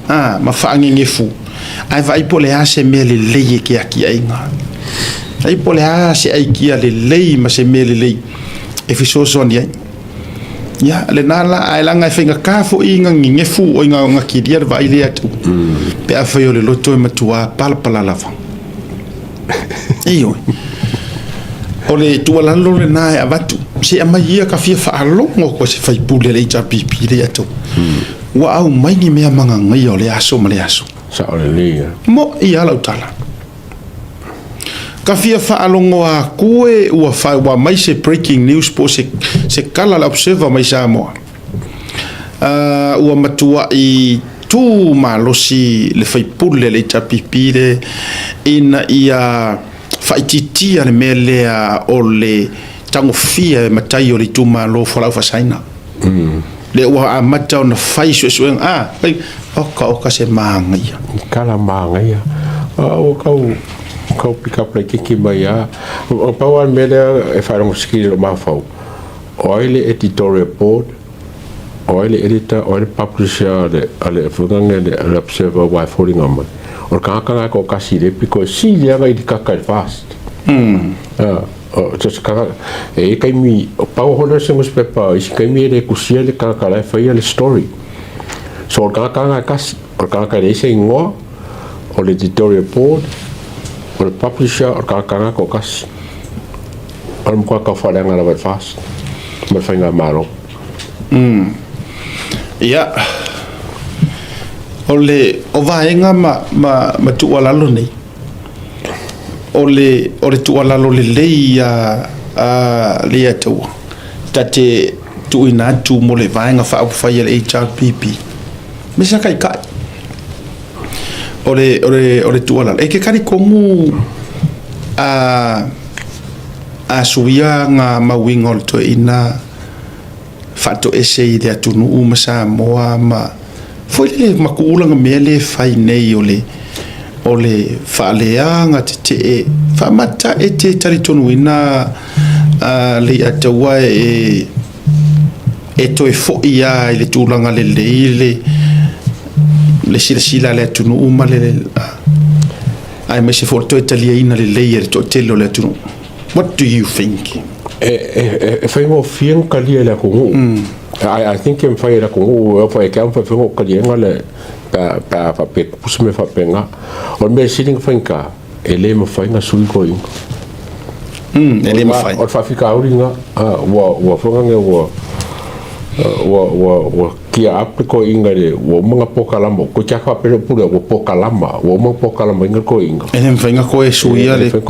a, ma faagegefu, ae vaai po o le a se mea lelei e ke atiaeina. Vaai po o le a se aikia lelei ma se mea lelei e fesoasoani ai. Ia, lena la, ae leaga e faigata foi ona gegefu oi ona kilia le vaai lea atu, pe afai o le loto e matua palapala lava. Ioe. O le tuualalo lena e avatu, se aumai ia ka fia faalogo atu a se faipule a le HRPP lea atu. Ua aumai ni mea magagaia o lea aso ma lea aso. Sao lelei ia. Mo'i lava lau tala. Ka fia faalogo atu e ua fai ua aumai se breaking news po o se se tala a le Observer mai Samoa. Ua matuai tu malosi le faipule a le HRPP le ina ia faaitiitia le mea lea o le tagofia e matai o le itumalo fualaau faasaina. Lea ua amata ona fai suesuega, a, fai, oka oka se māgaia. Kala māgaia. Ua tau, tau pick up laitiiti mai lava. Na pau lava le mea lea e faalogo sikili i lou mafaufau, o ai le editorial board, o ai le editor, o ai le publisher a le, a le, foi lea le Observer aua e foliga mai, o le tagata lena e toatasi i le pito e sili lava i le kaka i le fast. E i ai taimi, pau foi lea o se nusipepa, isi taimi e le tusia le tagata la e faia le story. So o le tagata lena e tasi, o le tagata e leai se igoa, o le editorial board, o le publisher, o le tagata lena e toatasi. O le matua tau faaleaga lava i le FAST ma le faigamalo. Ia, o le, o vaega ma, ma, ma tuualalo nei, O le, o le tuualalo lelei ia a Leiataua, ta te tuuina atu mo le Vaega Faaupufai a le HRPP, me sa taitai. O le, o le, o le tuualalo, e te talitonu a, a suia ngā mauiga o le toeaina faatoese i le atunuu ma Samoa ma foi lele ma tulaga mea lea e fai nei o le o le faaleaga tetee faamata e te talitonuina Leiataua e e toe foi lava i le tulaga lelei le le silasila a le atunuu ma le aemaise foi o le toe taliaina lelei e le toatele o le atunuu. What do you think? E faigofie ona talia e le atunuu. I think e mafai e le atunuu, e ofa e te au mafai foi ona taliaina le, pe a faapea e tupu se mea faapena. O le mea sili ona faigata, e le mafai ona sui toeaiina. E le mafai. O le faafitauli lena, ua foi lea ua ua gear up le toeaina i le, ua uma ona polokalama, toeitiiti lava faapea le pule, ua polokalama, ua uma ona polokalamaina le toeaina. E le mafai ona toe suia le, le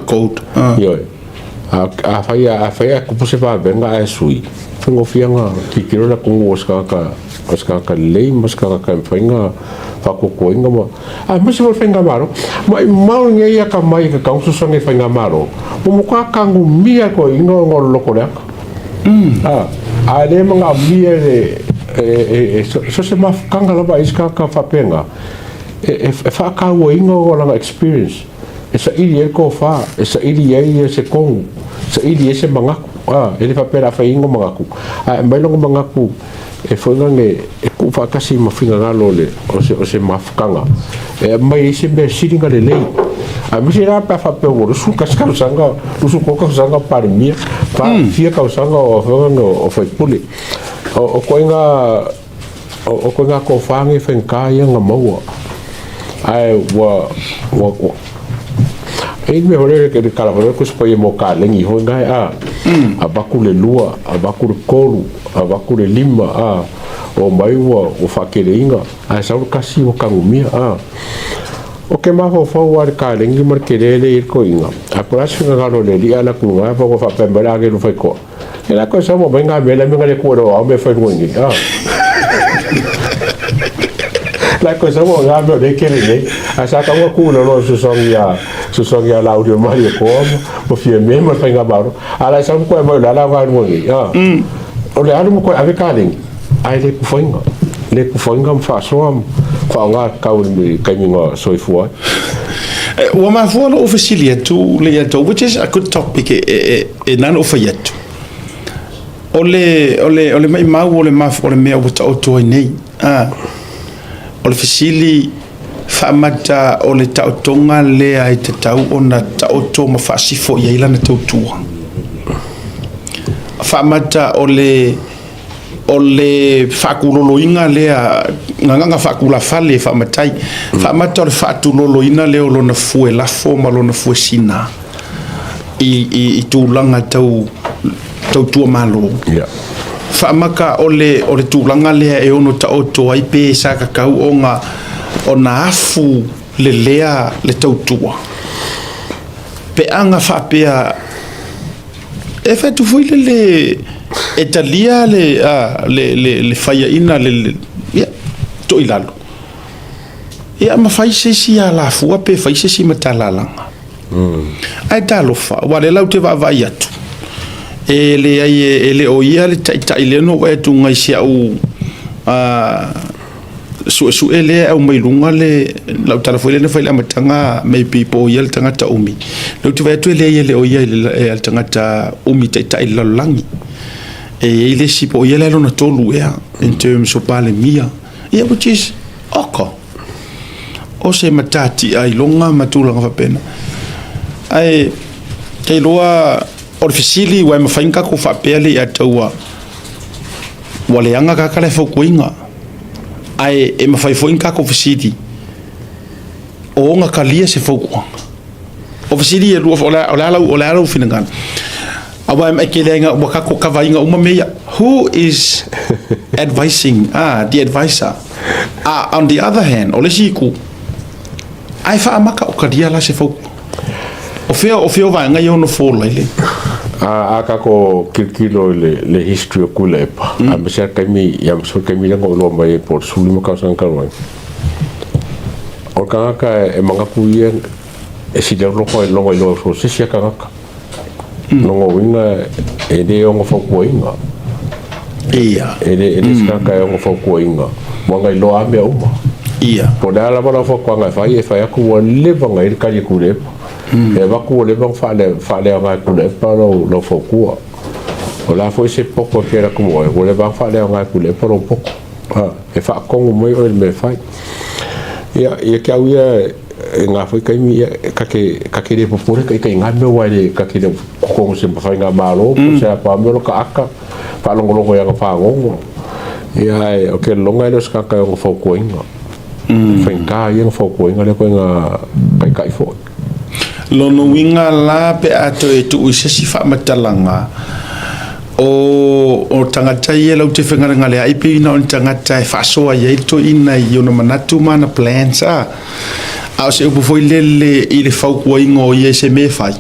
code. Ioe. Afai afai ae tupu se vavega ae sui, faigofie ona tilotilo le atunuu o se tagata o se tagata lelei ma se tagata e mafai ona faatuatuaina ma aemaise foi le faigamalo. Maumau lenei atamai e tatau ona fesoasoani i le faigamalo, ua matua tanumia e toeaiina ona o le loto leaga. A le manaomia e le so o se mafutaga lava a isi tagata faapena e faatauaina ona o lana experience e saili ai le tofa, e saili ai se tonu, saili ai se manatu. E le faapea o le a fai ai ni manatu, ae aumai lona manatu e foi lea e tuufaatasi ma finagalo o se mafutaga e aumai ai se mea sili ona lelei. Aemaise la pe a faapea ua 21 tausaga, 23 tausaga o Palemia, fia tausaga o afioga o faipule. O ituaiga tofa nei e faigata ia ona maua. Ae ua e i ai le mea foi lea, le tala foi lea o le Tusi Paia mo kalegi foi na, avatu le 2, avatu le 3, avatu le 5, omai ua faateleina, ae sau le 1 ua tanumia. Ou te mafaufau lava i le kalegi ma le tele lea e i ai le toeaina, ae po o le a se finagalo o le alii ae alu atu i luga, ua faapea mai le agelu faitoa, e la toe sau ma aumai ngā mea la mea le tuu e ao mea fai luga nei. La toe sau ma ngā mea o lea kele nei. Ae sa tau atu le loa fesoasoani a Lauli o Malietoa ma Fiame ma le faigamalo. A la e sau ma toe aumai o le ala o ngā luga nei. O le alu ma toe ave kalegi, ae le kufaina. Le kufaina ma faasoa ma faaaoga tatau i le taimi na soifua ai. Ua mafua lou fesili atu le ia tou, which is a good topic e na ona ou fai atu. O le, o le, o le maimau o le, o le mea ua taoto ai nei. O le fesili faamata o le taotoga lea e tatau ona taoto ma faasifo i ai lana tautua. Faamata o le o le faatuloloina lea, gagana faatulafale e faamatai, faamata o le faatuloloina lea o lona fue lafo ma lona fue sina i tulaga tau tautua malo. Faamata o le tulaga lea e ono taoto ai pe sa tatau ona afu lelea le tautua. Pe aga faapea e fai atu foi lele e talia le faiaina le ia toilalo. Ia ma fai se isi alafua pe fai se isi matalalaga. Ae talofa, aua o lea la ou te vaavaai atu, e leai e le o ia le taitai lea na ou vaai atu i si au suesue lea e aumai luga le lau tala foi lea na fai i le amataga, maybe po o ia le tagata umi. Lea ou te vaai atu e leai e le o ia le tagata umi taitai i le lalolagi. E i ai le isi po o ia le lona tolu ea in terms o Palemia. Ia which is oka. O se matatia iloga ma tulaga faapena. Ae te iloa o le fesili ua e mafai ona tatou faapea le ia taua ua leaga tagata la e fautuaina. Ae e mafai foi ona tatou fesili o ona talia se fautuaga. O fesili e lua, o le a lau finagalo? Aua e tele ai ua tatou kavaina uma mea ia. Who is advising? The advisor. On the other hand, o le isi itu, ae faamata o talia la se fautuaga. O fea o fea o vaega ia ono fall ai le. A tatou tilotilo i le history o Tuilaepa, aemaise lava le taimi, ia aemaise foi le taimi lea na ou iloa mai ai po o le 15 tausaga talu ai. O le tagata e manatu ia e sili atu lona iloa i so o se isi lava tagata. Lona uiga e le ono fautuaina. Ia. E le se tagata e ono fautuaina, ua na iloa lava mea uma. Ia. Po o le a lava lau fautuaga e fai, e fai atu ua leva ona i ai le tali a Tuilaepa. E avatu ua leva ona faaleaoga e Tuilaepa lau fautua. O le a foi se poto e fia alu atu ma oe, ua leva ona faaleaoga e Tuilaepa lou poto. E faatonu mai oe i le mea e fai. Ia, ia te au ia, i ngā foi taimi, ia, ka te le popole ka ita i ngā mea aua e le, ka te le totogi se faigamalo, po o se a pa mea o lo ka aka, faalogologo i ana fagogo. Ia, ae o ke lologa e le o se tagata e ono fautuaina. E faigata ia ona fautuaina lea ituaiga taitai foi. Lona uiga la pe a toe tuu i se isi faamatalaga, o tagata ia lau te fegalegaleai pei na o ni tagata e faasoa i ai le toeaina i ona manatu ma ana plans, a o se upu foi lele i le fautuaina o ia i se mea e fai.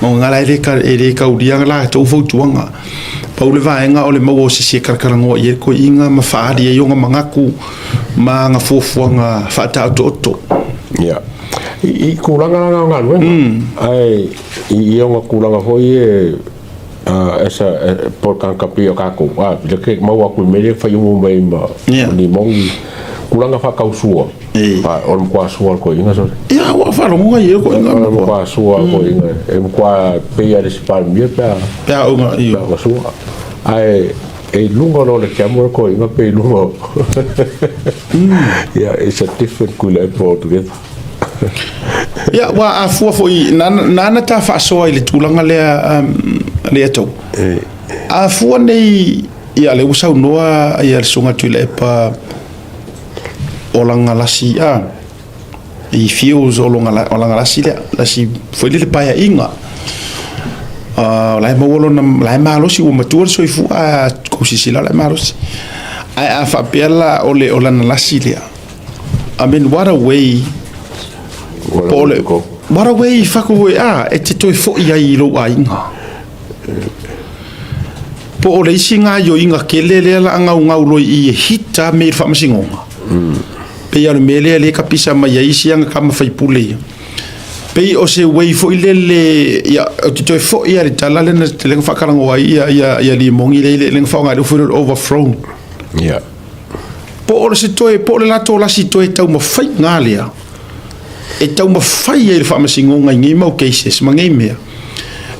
O ngā la e le ka e le kaulia latou fautuaga. Pau le vaega o le maua o se isi e kalakalanoa i ai le toeaina ma faaali ai ona manatu ma ana fuafuaga faataotooto. Ia. I tulaga la o galuega, ae i ona tulaga foi e as a po o pei o tatou, a le ke maua atu i mea ia fai uma mai ma ni moni tulaga faatausua. O le matua sua o le toeaina sole. Ia, ua faalogo ai e toeaina. O le matua sua o le toeaina. E matua pei lava i le isi Palemia pe a pe a ona pe a ona sua. Ae e i luga loa o le tiamu le toeaina pe i luga o Yeah, it's a different Tuilaepa altogether. Ia, ua a fua foi nāna ta faasoa i le tulaga lea lea tau. A fua nei ia lea ua saunoa ia le Susuga Tuilaepa o lana lasi a he feels o lona o lana lasi lea lasi foi lele paeaiga o la e maua lona la e malosi ua matua le soifua a kou silasila la e malosi ae a faapea la o le o lana lasi lea. I mean, what a way po o le what a way faku a e te toe foi ai i lou aiga. Po o le isi gaoioiga tele lea la a gaugau loa i i e hita mea i le faamasinoga. Pei lava o le mea lea lea e kapisa mai ai isi aga tama faipule ia. Pei o se way foi lele, ia, ou te toe foi lava i le tala lea na faatalanoa ai ia Limoni lea na faaaoga ai le upu foi lea o le overthrown. Po o se toe, po o le latou lasi toe taumafaiga lea e taumafai ai le faamasinoga i nei mau cases ma nei mea,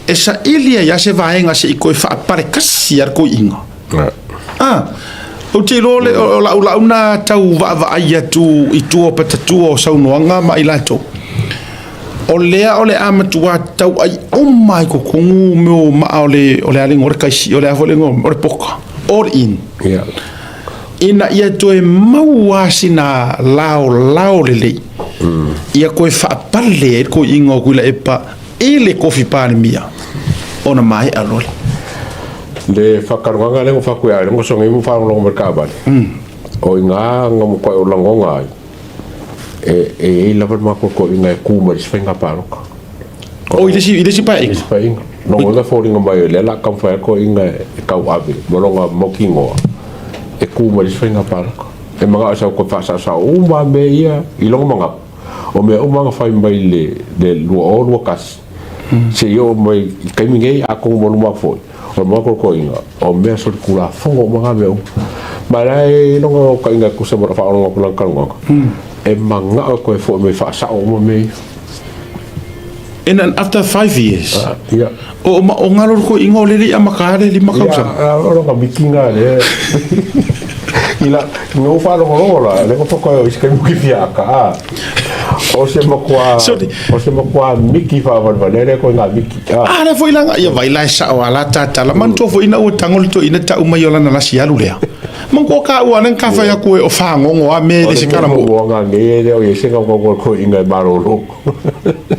e saili ai lava se vaega se i toe faapalekasi lava le toeaina. Ah, ou te iloa le, o lau lau na tau vaavaai atu i tua o patatua o saunoaga ma i latou. O lea o le a matua tauai uma i totonu mea o maa o le, o le a le igoa o le taisi, o le a foi le igoa, o le poka, all in. Yeah. Ina ia toe maua sina laolao lelei, ia toe faapale ai le toeaina o Tuilaepa i le tofi Palemia ona maea loa lea. Le faakalugaga lea ua fai atu ia le goso nei mo faalogologo mai le taavale, o i ina na matuai ou lagona ai, e i ai lava le matou toeaina e tu mai i le isi faiga palota. O i le isi, i le isi paeaiga? I le isi paeaiga. Lona uiga e foliga mai o lea o le a taumafai atu toeaiina e tauave ma lona mautinoa e tu mai i le isi faiga palota. E manao e sau toe faasaosao uma lava mea ia i lona manatu, o mea uma lava na fai mai i le 2021 seia oo mai i le taimi nei, atonu ma luma atu foi, o le manatu o le toeaina, o mea solitulafono uma na mea uma. Ma o la e i ai lona naunautaiga e tusa ma lau faalogologo atu i lana talanoaga, e manao e toe foi mai e faasao uma mea ia. And then after 5 years, o o galo le toeaina o lele i amata le 5 tausaga. Ia, o lona mikiga lea. I la, na ou faalogologo la, lea ua faatoa o isi taimi ou te fia aka, a. O se matua, o se matua miki faavalevalea lea koe ngā miki. A. A lea foi la, ia vai la e sao a la tatala. Manatua foi ina ua tago le toeaina tau mai o lana lasi alu lea. Manatua ka ua lea ka fai atu e o fagogo a me le se kala mo. O le mea nei e le o i se ngau ngau toeaina e malolo.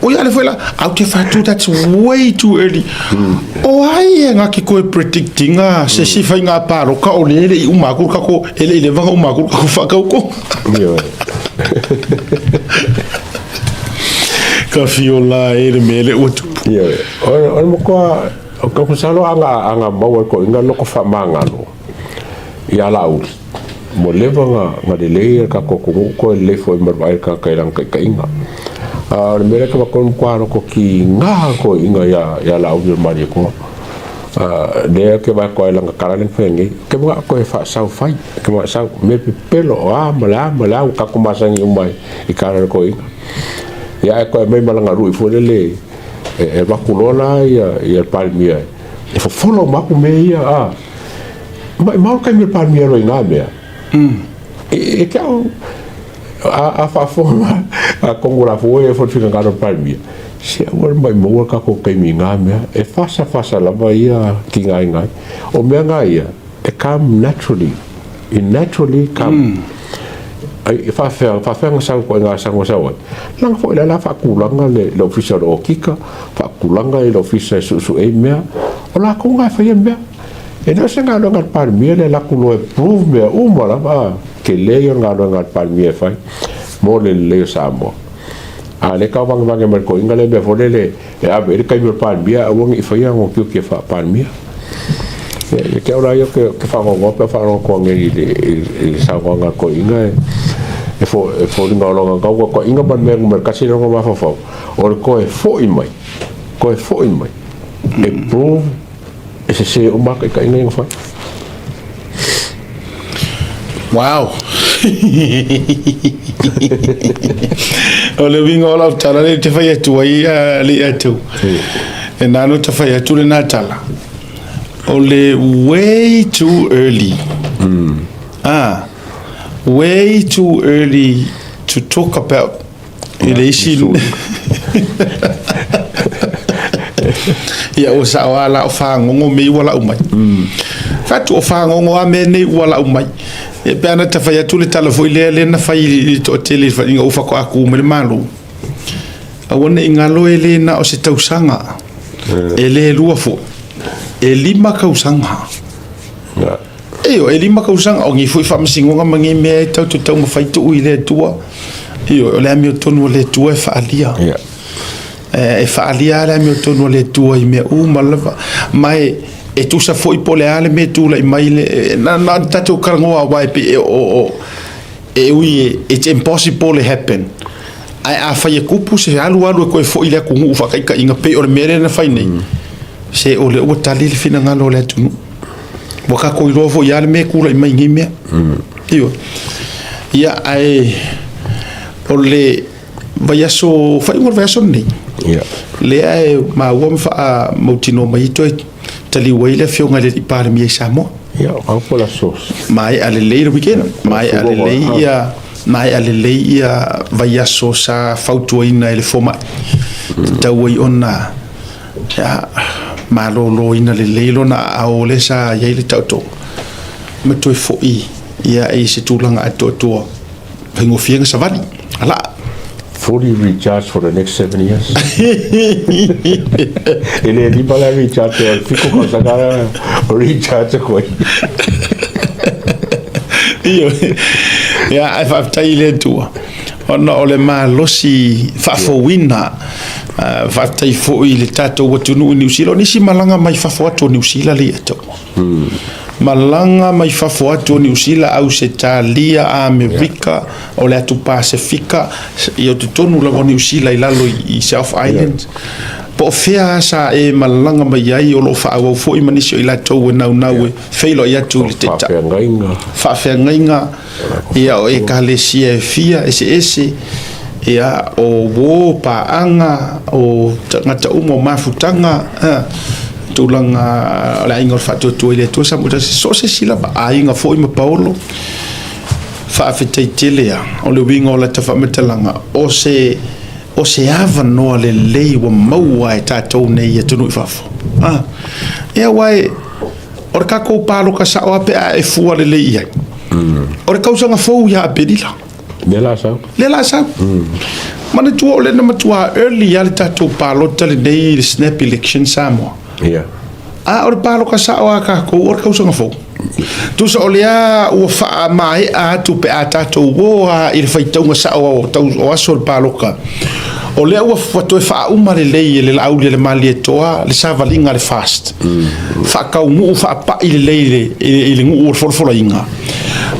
O ia le foi la, au te whatu, that's way too early. O ai e ngā ki koe predictinga se si whai ngā pāroka o le ele i umakuru kako, ele i le vanga umakuru kako whakauko. Ka whio la e le mele ua tupu. O le matua, o ka masalo anga maua ko inga loko whamangalo i ala uli. Ua leva na lelei le tatou atunuu toe lelei foi ma le vaai i le tagata i lana taitaiga. A o le mea lea e tau atu ai, matua loko tiga le toeaina ia Laauli o le Malietoa. Lea ou te vaai atu ai i lana tala lea na faia nei, ou te manao toe faasau fai, ou te manao e sau, mea pepelo, o a ma le a ma le a ua tatou masani uma i tala a le toeaina. Ia ae toe aumai ma lana lui foi lele e alu atu loa la le Palemia e fofola uma atu mea ia a. Maumau le taimi o le Palemia loa i na mea. E te au, a faafofoga atonu o la foi e foi le finagalo o le Palemia, se aua le maumau le tatou taimi i na mea, e fasafasa lava ia tigaina ai. O mea na ia, e come naturally, it naturally come. E faafefea, faafefea ona sau ituaiga saga sau ai? Leaga foi o lea o le a faatulaga le Ofisa o le Okika, faatulaga le Ofisa e suesue ai mea, o latou na e faia mea. E le o se galuega a le Palemia le alu atu loa e prove mea uma lava, a, tele ia o le galuega a le Palemia e fai mo le lelei o Samoa. A o lea e tauvagevage mai le toeaina lea i le mea foi lele e ave i ai le taimi o le Palemia ae aua ne i faia lona tiute faa-Palemia. Ia te au la ia ou te faanoanoa pe a faalogo atu anei i le saunoaga a le toeaina e foliga o lona naunautaiga ma le mea numera tasi lea o lona mafaufau, o le toe foi mai, toe foi mai e prove e sese uma lava taitaiga ia na fai. Wow! O le uiga o lau tala lea ou te fai atu ai alii atu, e na ona ta fai atu lena tala, o le way too early. Ah, way too early to talk about i le isi Ia ua sao lava la o fagogo mea ua lau mai. Fai atu o fagogo lava mea nei ua lau mai. Ia pe ana ta fai atu le tala foi lea lea na fai i le toatele i le ina ua faatoa tu mai le Malo. Aua ne i galo e le na o se tausaga, e le lua foi, e 5 tausaga. Ioe, e 5 tausaga, o nei foi faamasinoga ma nei mea e tatou te taumafai tuu i le Atua. Ioe, o le amiotonu a le Atua e faaalia. E faaalia lava le amiotonu a le Atua i mea uma lava. Ma e, e tusa foi po o le a le mea e tulai mai, le, na, na ona tatou talanoa aua e pei e, o, o, e ui e, it's impossible e happen. Ae afai e tupu se alu alu e toe foi i le atunuu faataitaiga pei o le mea lea na fai nei, se o lea ua tali le finagalo o le atunuu. Ua tatou iloa foi lava le mea e tulai mai i nei mea. Ioe. Ia, ae o le vaiaso, faaiuga o le vaiaso lenei, lea e maua ma faamautinoa mai toe taliu ai le Afioga i le Palemia i Samoa. Ia, au po le aso. Maea lelei le weekend, maea lelei ia maea lelei ia vaiaso sa fautuaina e le fomai. Tatau ai ona ia, maloloina lelei lona aao lea sa i ai le taotoga ma toe foi ia i se tulaga atoatoa faigofie na savali alaa. Fully recharged for the next 7 years. E le lima la recharge o le 7 tausaga o recharge atu ai. Ioe. Ia, ae faafetai i le Atua ona o le malosi faafouina. Faafetai foi i le tatou atunuu i Niu Sila. O nisi malaga mai fafo atu o Niu Sila lea ia taua. Malaga mai fafo atu o Niu Sila, Ausetalia, Amerika, o le atu Pasefika, ia totonu lava o Niu Sila i lalo i South Island. Po o fea lava sa e malaga mai ai, o lo o faaauau foi ma nisi o i latou e naunau e feiloai atu i le Taitai. Faafeagaiga. Faafeagaiga. Ia, o ekalesia e fia eseese, ia, o uō, paaga, o tagata uma, o mafutaga, tulaga o le aiga o le faatuatua i le Atua Samoa tasi, so o se isi lava, aiga foi ma paolo. Faafetai tele lava, o le uiga o lata faamatalaga, o se, o se avanoa lelei ua maua e tatou nei i atunuu i fafo. Ia, aua e, O le tatou paloka sao lava pe a e fua lelei i ai. O le tausaga fou ia Aperila. Lea la sau. Lea la sau. Manatua o lea na matua early lava le tatou palota lenei i le snap election Samoa. Yeah. A o le paloka sao a tatou o le tausaga fou. Tusa o lea ua faamaea atu pe a tatou o lava i le faitauga sao o aso o le paloka. O lea ua toe faauma lelei e le Laauli a le Malietoa le savaliga a le FAST. Faataunuu faapai lelei i le nuu o le folafolaina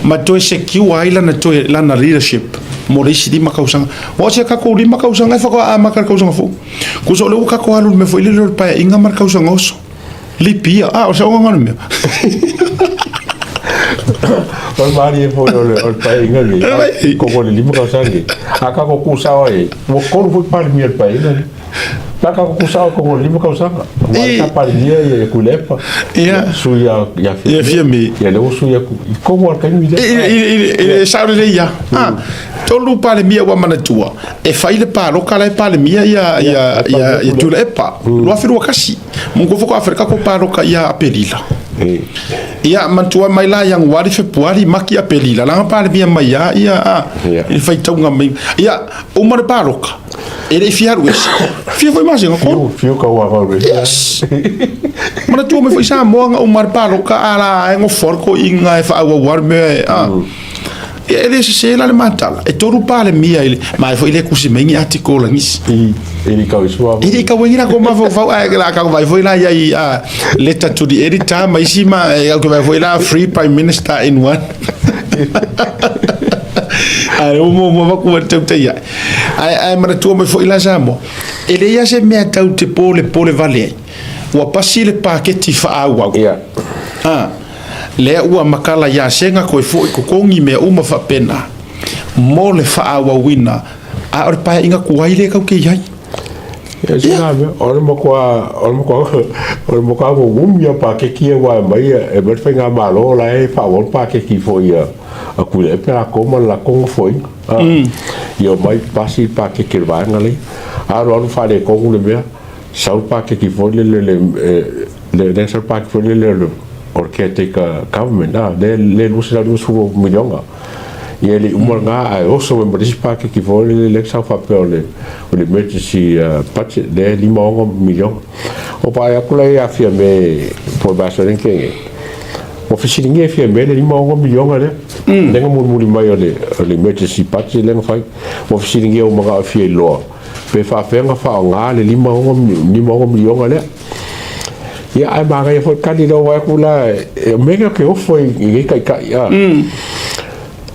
ma toe secure ai lana toe lana leadership mo le isi 5 tausaga. Aua o si a tatou 5 tausaga e faatoa amata le tausaga fou. Tusa o lea ua tatou alu i le mea foi lele o le paeaiga ma le tausaga oso. Leap year. Ah, o se ogaoga le mea. O le malie foi o le paeaiga lenei, koko o le 5 tausaga lenei. A tatou tuusao ai, ua 3 foi Palemia o le paeaiga lenei. Na tatou tuusao ai koko o le 5 tausaga. Aua sa Palemia ia Tuilaepa, sui ia Fiame, ia lea ua sui atu i tonu lava le taimi lea. I le sao lelei lava. Ah, 3 Palemia ua manatua, e fai le paloka la e Palemia ia Tuilaepa, 2021. Manatua faatoa fai le tatou paloka ia Aperila. Ia manatua mai la Ianuari, Fepuari, Mati, Aperila, leaga Palemia mai lava ia i le faitauga mai. Ia uma le paloka, e le i fia alu ese. Fia foi masina, 3. Fiu kau alu ese. Yes. Manatua mai foi Samoa na uma le paloka a la e nofo le toeaina e faaauau le mea e. Ia e le sese la le matala, e tolu Palemia i le, ma e foi le kusi mai ni atikola nisi. E le kau sua. E le kau ngi la ko mafaufau ae la kau vai foi la iai a letter to the editor ma isi ma e au ke vai foi la free prime minister in one. Ae o mo mo ku tau te ia. Ae ae manatua mai foi la Samoa. E leai lava se mea tau te polepole vale ai. Ua pasi le paketi faaauau. Ia. A, lea ua makala ia Sega koe foi totogi mea uma faapena mo le faaauauina, a o le paeaiga tuai lea tau te i ai. Ia, se la mea, o le matua, o le matua, o le matua umi a paketi ia ua mai e mai le faigamalo la e faaauau le paketi foi a a Tuilaepa latou ma le latou nofoaiga. Ia omai pasi le paketi o le vaega lea. Alu alu faaletonu le mea, sau le paketi foi lele le le sau le paketi foi lele o le caretaker government a le le 250 miliona. Ia e le i uma lena ae oso mai ma le isi paketi foi lele lea sau faapea o le o le emergency budget lea e 56 miliona. O vaai atu la ia Fiame po o le vaiaso lea na tea nei, ua fesiligia e Fiame le 56 miliona lea, lea na mulimuli mai o le emergency budget lea na fai. Ua fesiligia ua manao e fia iloa pe faapefea ona faaaoga le 56 miliona lea. Ia ae manaia foi le tali lea ua vaai atu la, o mea nei ou te ofo i nei taitai a.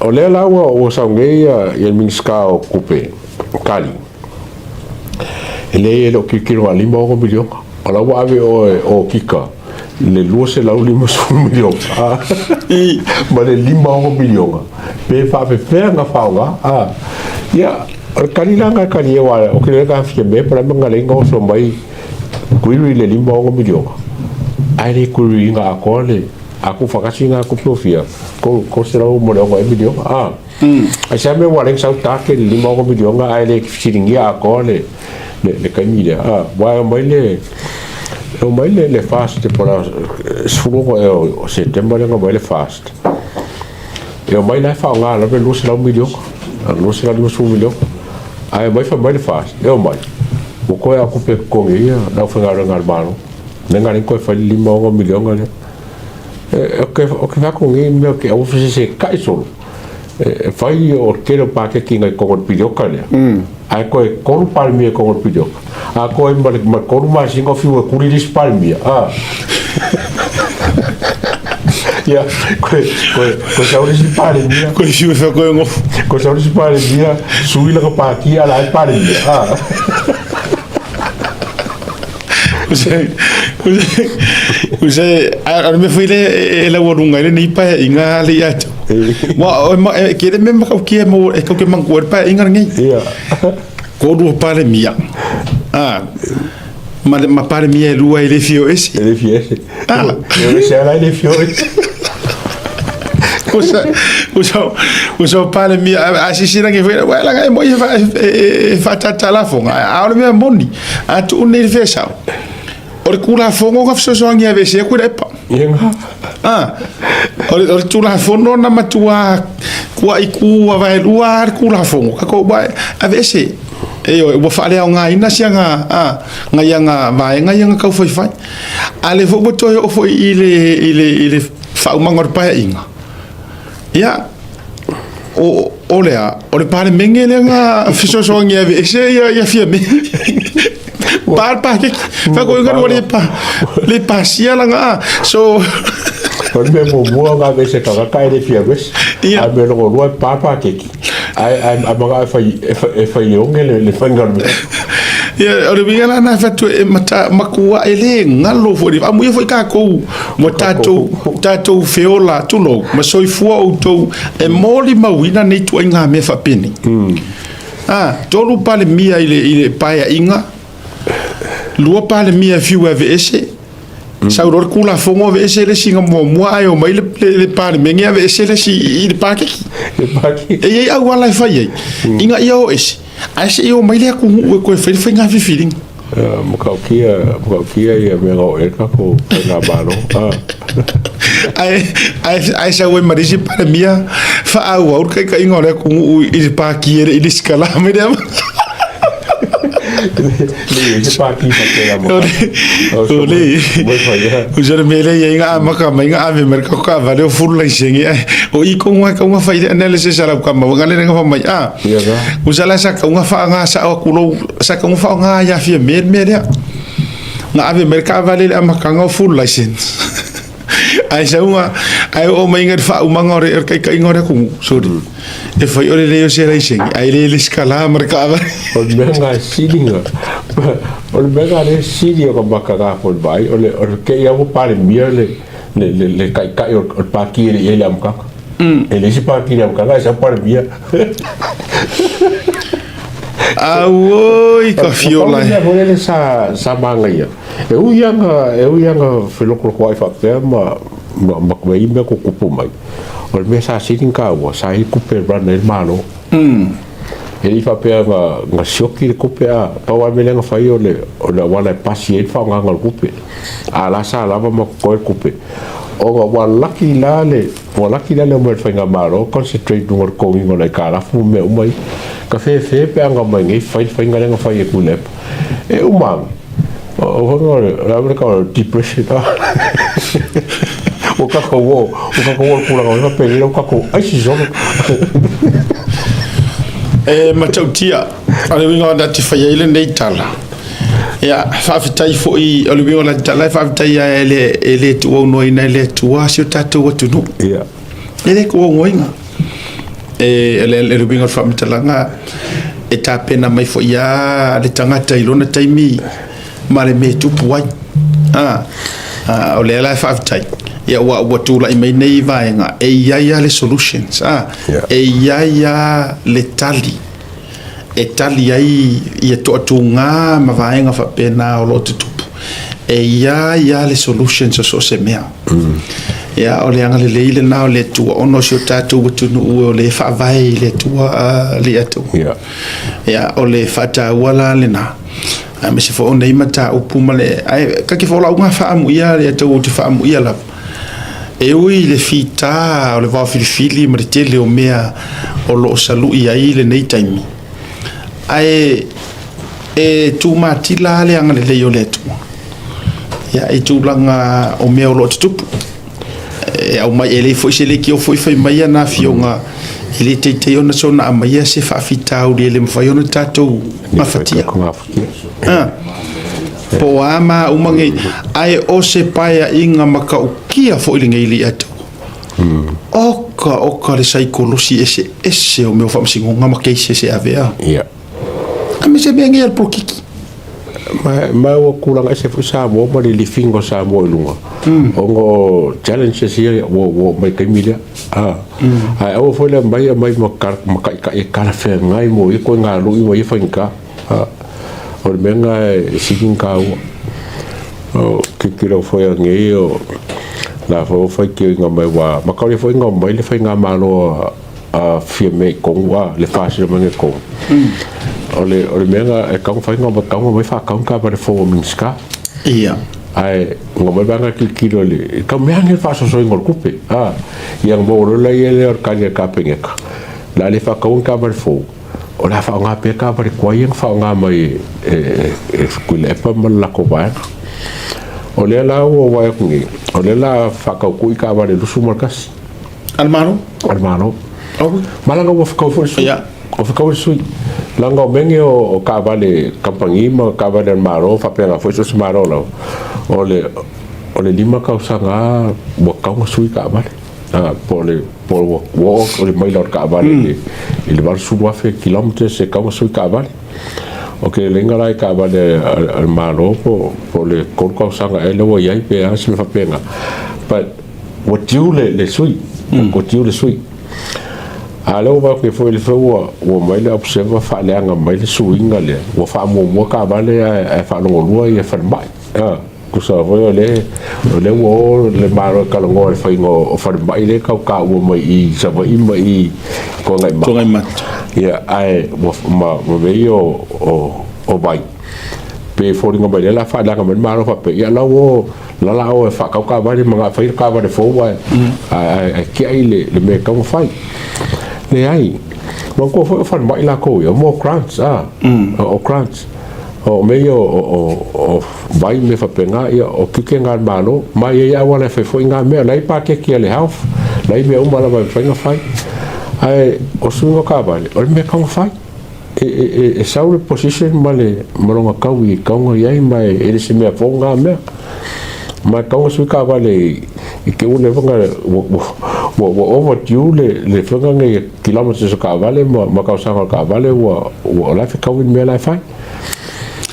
O lea la ua sau nei le Minisita o Tupe, tali, e leai e le o tilotilo na o le 56 miliona. O la ua ave oe o okika le 250 miliona ma le 56 miliona pe faapefea ona faaaoga. Ia, o le tali la lena e tali ai aua ou te le iloa na Fiame po o le a le mea na ala ai ona oso mai query le 56 miliona ae le query ina atoa le a tuufaatasi na tupe ua fia 306 ea miliona a. Ai se a mea ua ala ai ona sau target le 56 miliona ae le fesiligia atoa le le taimi lea a. Aua e omai le e omai le le FAST po o le 16 ea o Setema lea na omai ai le FAST. E omai la e faaaoga lava le 200 miliona, 250 miliona. Ae omai fai mai le FAST, e omai, ua toe lava o tupe e totogi ai le aufaigaluega a le Malo. Lea na ala ai ona toe fai le 56 miliona lea. Ou te fai atu nei mea ou te aua fesesetai solo. E fai o le tele o paketi nai totonu o le piliota lea, ae toe tolu Palemia i totonu o le piliota. A toe ma le tolu masina o fiu e tuli le isi Palemia, a. Ia, koe, koe, koe sau le isi Palemia. Koe fiu e whakoe ngofo. Koe sau le isi Palemia, sui lana pāti, a la e Palemia, a. Use, a le mea foi lea e laualuga ai lenei paeaiga alii ia te au. Ua, e tele mea matautia e tatou te manatua ai le paeaiga lenei. Toalua Palemia, a, ma Palemia e lua e le fia o ese. E le fia ese. E o ese ala e le fia o ese. Usa o Palemia, a silasila nei foi, uai laga e moi e faatata lafoga, a o le mea moni, a tuu nei le fesao, o le Tulafono na fesoasoani e aveesea Tuilaepa. A, o le Tulafono na matua kuaʻi ku vaelua le Tulafono, tatou ua aveese. Ioe, ua faaleaogaina siaga, a, nai aga vaega ia na taufaifai. A lea foi ua toe oo foi i le, i le, i le faaumaga o le paeaiga, ia, o, o le a, o le Palemene lea na fesoasoani e aveese ia, ia Fiame. Pa le paketi. Fai ko inga le pa, le pasia langa a. So, O le mea muamua ona aveese tagata e le fia vesi. Ia. A o le mea lona lua e pa le paketi. Ae, ae, ae manao e fai, e fai, e fai e oge le, le faiga o le mea. Ia, o le uiga la lena e fai atu e mata, matua e le galo foi. Amuia foi tatou, ua tatou, tatou feola, tulou, ma soifua outou e molimauina nei ituaiga mea faapenei. A, tolu Palemia i le, i le paeaiga, lua Palemia e fiu e aveese, sau loa le Tulafono aveese le isi na muamua ae omai le, le, le Palemene aveese le isi i le paketi. E i ai auala e fai ai, ina ia o ese, ae se i omai le atunuu e toe fai le faiga filifiliga. Matautia, matautia ia mea na oo i ai le tatou faigamalo. Ae, ae, ae sau ai ma le isi Palemia faaauau le taitaiga o le atunuu i le pati e le i lesitala mai le Le se pāki faapea ma O le o se le mea lea e i ai na amata mai na ave mai le tatou taavale o full laisene ae o i tonu lava e tatau ona fai ai le se salau tama foi lea na fai mai a tusa la sa tatau ona faaaoga sao atu lou sa tatau ona faaaoga ia Fiame le mea lea na ave mai le taavale i le amataga o full license ae sau na ae oo mai i le faaumaga o le taitaiga o le atunuu sorry e fai o le leai o se laisene ae le lesitala ma le taavale. O le mea lena e sili na, o le mea lena lea e sili ona mataga foi i le vaai, o le, o le te i lava ua Palemia le, le, le, le taitai o le Pati e le i ai i le amataga. E leai se Pati i le amataga ae sau Palemia. Auoi ka fiola e. Pau le mea foi lele sa, sa manaia, e ui lava na, e ui lava na felokoloko ai faapea ma, ma, ma mea ia mea tutupu mai, O le mea sa sili ona taua, sa i ai tupe e run ai le Malo. E le i faapea na sioki le tupe, a pau lava le mea lea na fai o le auala e pasi ai le faaaogaina o le tupe. A o la sa lava ma totoe le tupe. Ona ua laki la le, ua laki la le omai o le Faigamalo concentrate i luga o le totogiina o le aitalafu ma mea uma ia. Ka fefe pe a na omai nei fai le faiga lea na fai e Tuilaepa. E uma ane, O faiga o le a le tau o le depression ua tatou oo ua tatou oo i le tulaga foi faapea ua tatou ai se solo. E matautia, o le uiga na te fai ai lenei tala, ia, faafetai foi, o le uiga o la tala, e faafetai lava e le, e le tuuaunoaina e le Atua si o tatou atunuu. Ia. E le tuuaunoaina. E, le, le uiga o le faamatalaga, e tapena mai foi lava le tagata i lona taimi ma le mea e tupu ai. A, a, o lea la e faafetai, ia ua, ua tulai mai nei vaega, e i ai lava le solutions, a, Yeah. e i ai lava le tali e tali ai ia toatuga ma vaega faapena o lo o tutupu. E i ai lava le solutions o so o se mea. Ia, o le agalelei lena o le Atua ona o si o tatou atunuu o lea e faavae i le Atua le Atua. Yeah. Ia, o le faataua la lena. Aemaise foi o nei mataupu ma le... Ae kake foi o lau ngā faamuia le Atua ou te faamuia lava. E ui i le fita o le vaofilifili ma le tele o mea o lo o salui ai lenei taimi, ae e tumatila lava le agalelei o le Atua ia, i tulaga o mea o lo o tutupu. E aumai, e leai foi se leitio foi fai mai ana afioga, e le teitei ona soona aumaia se faafitauli e le mafai ona tatou gafatia. Ah, po o a ma uma nei, ae o se paeaiga matautia foi lenei i le Atua. Oka, oka le saikolosi eseese o mea o faamasinoga ma cases e avea. Ia. Aemaise mea nei a le polokiki. Ma ua tulaga ese foi Samoa ma le lifiga o Samoa i luga ona o challenges ia ua oo mai i le taimi lea. Ae aua foi le aumai aumai ma taitai e talafeagai mo ia ituaiga lui ma ia faigata. O le mea lena e sili ona taua. O tilotilo foi a nei o la foi ua faitioina mai aua mataulia foi na omai le faigamalo a Fiame i totonu a le FAST mai i totonu. O le o le mea na e tatau ona fai na tatau ona omai faatau ni taavale fou a Minisita. Ia. Ae na omai vaega tilotilo i le tau mea ane le faasoasoaina o le tupe a ia ona maua loa lea o le tali a le Kapeneta o le a le faataua ni taavale fou. O le a faaaoga pea taavale tuai ia na faaaoga mai e Tuilaepa ma le latou vaega. O lea la ua ou vaai atu nei, o lea o le a faatautui taavale 21. A le Malo? A le Malo. Ma leaga ua fetau foi le sui. Ua fetau le sui. Leaga o mea nei o taavale kamupani ma taavale a le Malo faapena foi so o se Malo lava, o le 5 tausaga lava ua tatau ona sui taavale. Po o le po ua oo le maila o le taavale i le 80,000 kilometres e tatau ona sui taavale. O ke leiga la i taavale a le Malo po o le 3 tausaga ea lea ua i ai pe a se mea faapena. But ua due le sui, ua due le sui. A o lea ua vaai atu foi le fai ua omai le observer faaleaga mai le suiga lea, ua faamuamua taavale ae faalogolua ia falemai. Tusa foi o lea o lea ua o le Malo e talanoa i le faiga o falemai lea e tau taua mai i Savaii ma i Tuanaimato. Ia, ae ua ma mea ia o vai, pei e foliga mai lea o le a faaleaga mai le Malo faapea, ia la ua la la o e faatau taavale ma fai le taavale fou ae ae tiai le mea e tatau ona fai. Leai, manatua foi o falemai latou ia, mo grants, o grants. O mea ia o vai ma mea faapena, ia o tiute na a le Malo, ma e i ai auala e fai foi na mea. O la e i ai paketi a le Health, la e i ai mea uma lava e mafai ona fai. Ae o suiga o taavale, o le mea e tatau ona fai. E sau le position ma le ma lona taui e tatau ona i ai, ma e le o se mea fou na mea. Ma e tatau ona sui taavale i te i ua leva ona ua overdue le faiga nei kilometers o taavale ma tausaga o taavale ua o la e fetaui le mea la e fai.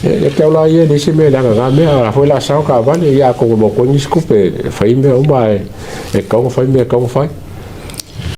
Ia te au la ia e leai se mea e leaga i na mea, o la foi o le a sao taavale, ia atonu e maua atu ai nisi tupe e fai ai mea uma, ae e tatau ona fai mea e tatau ona fai.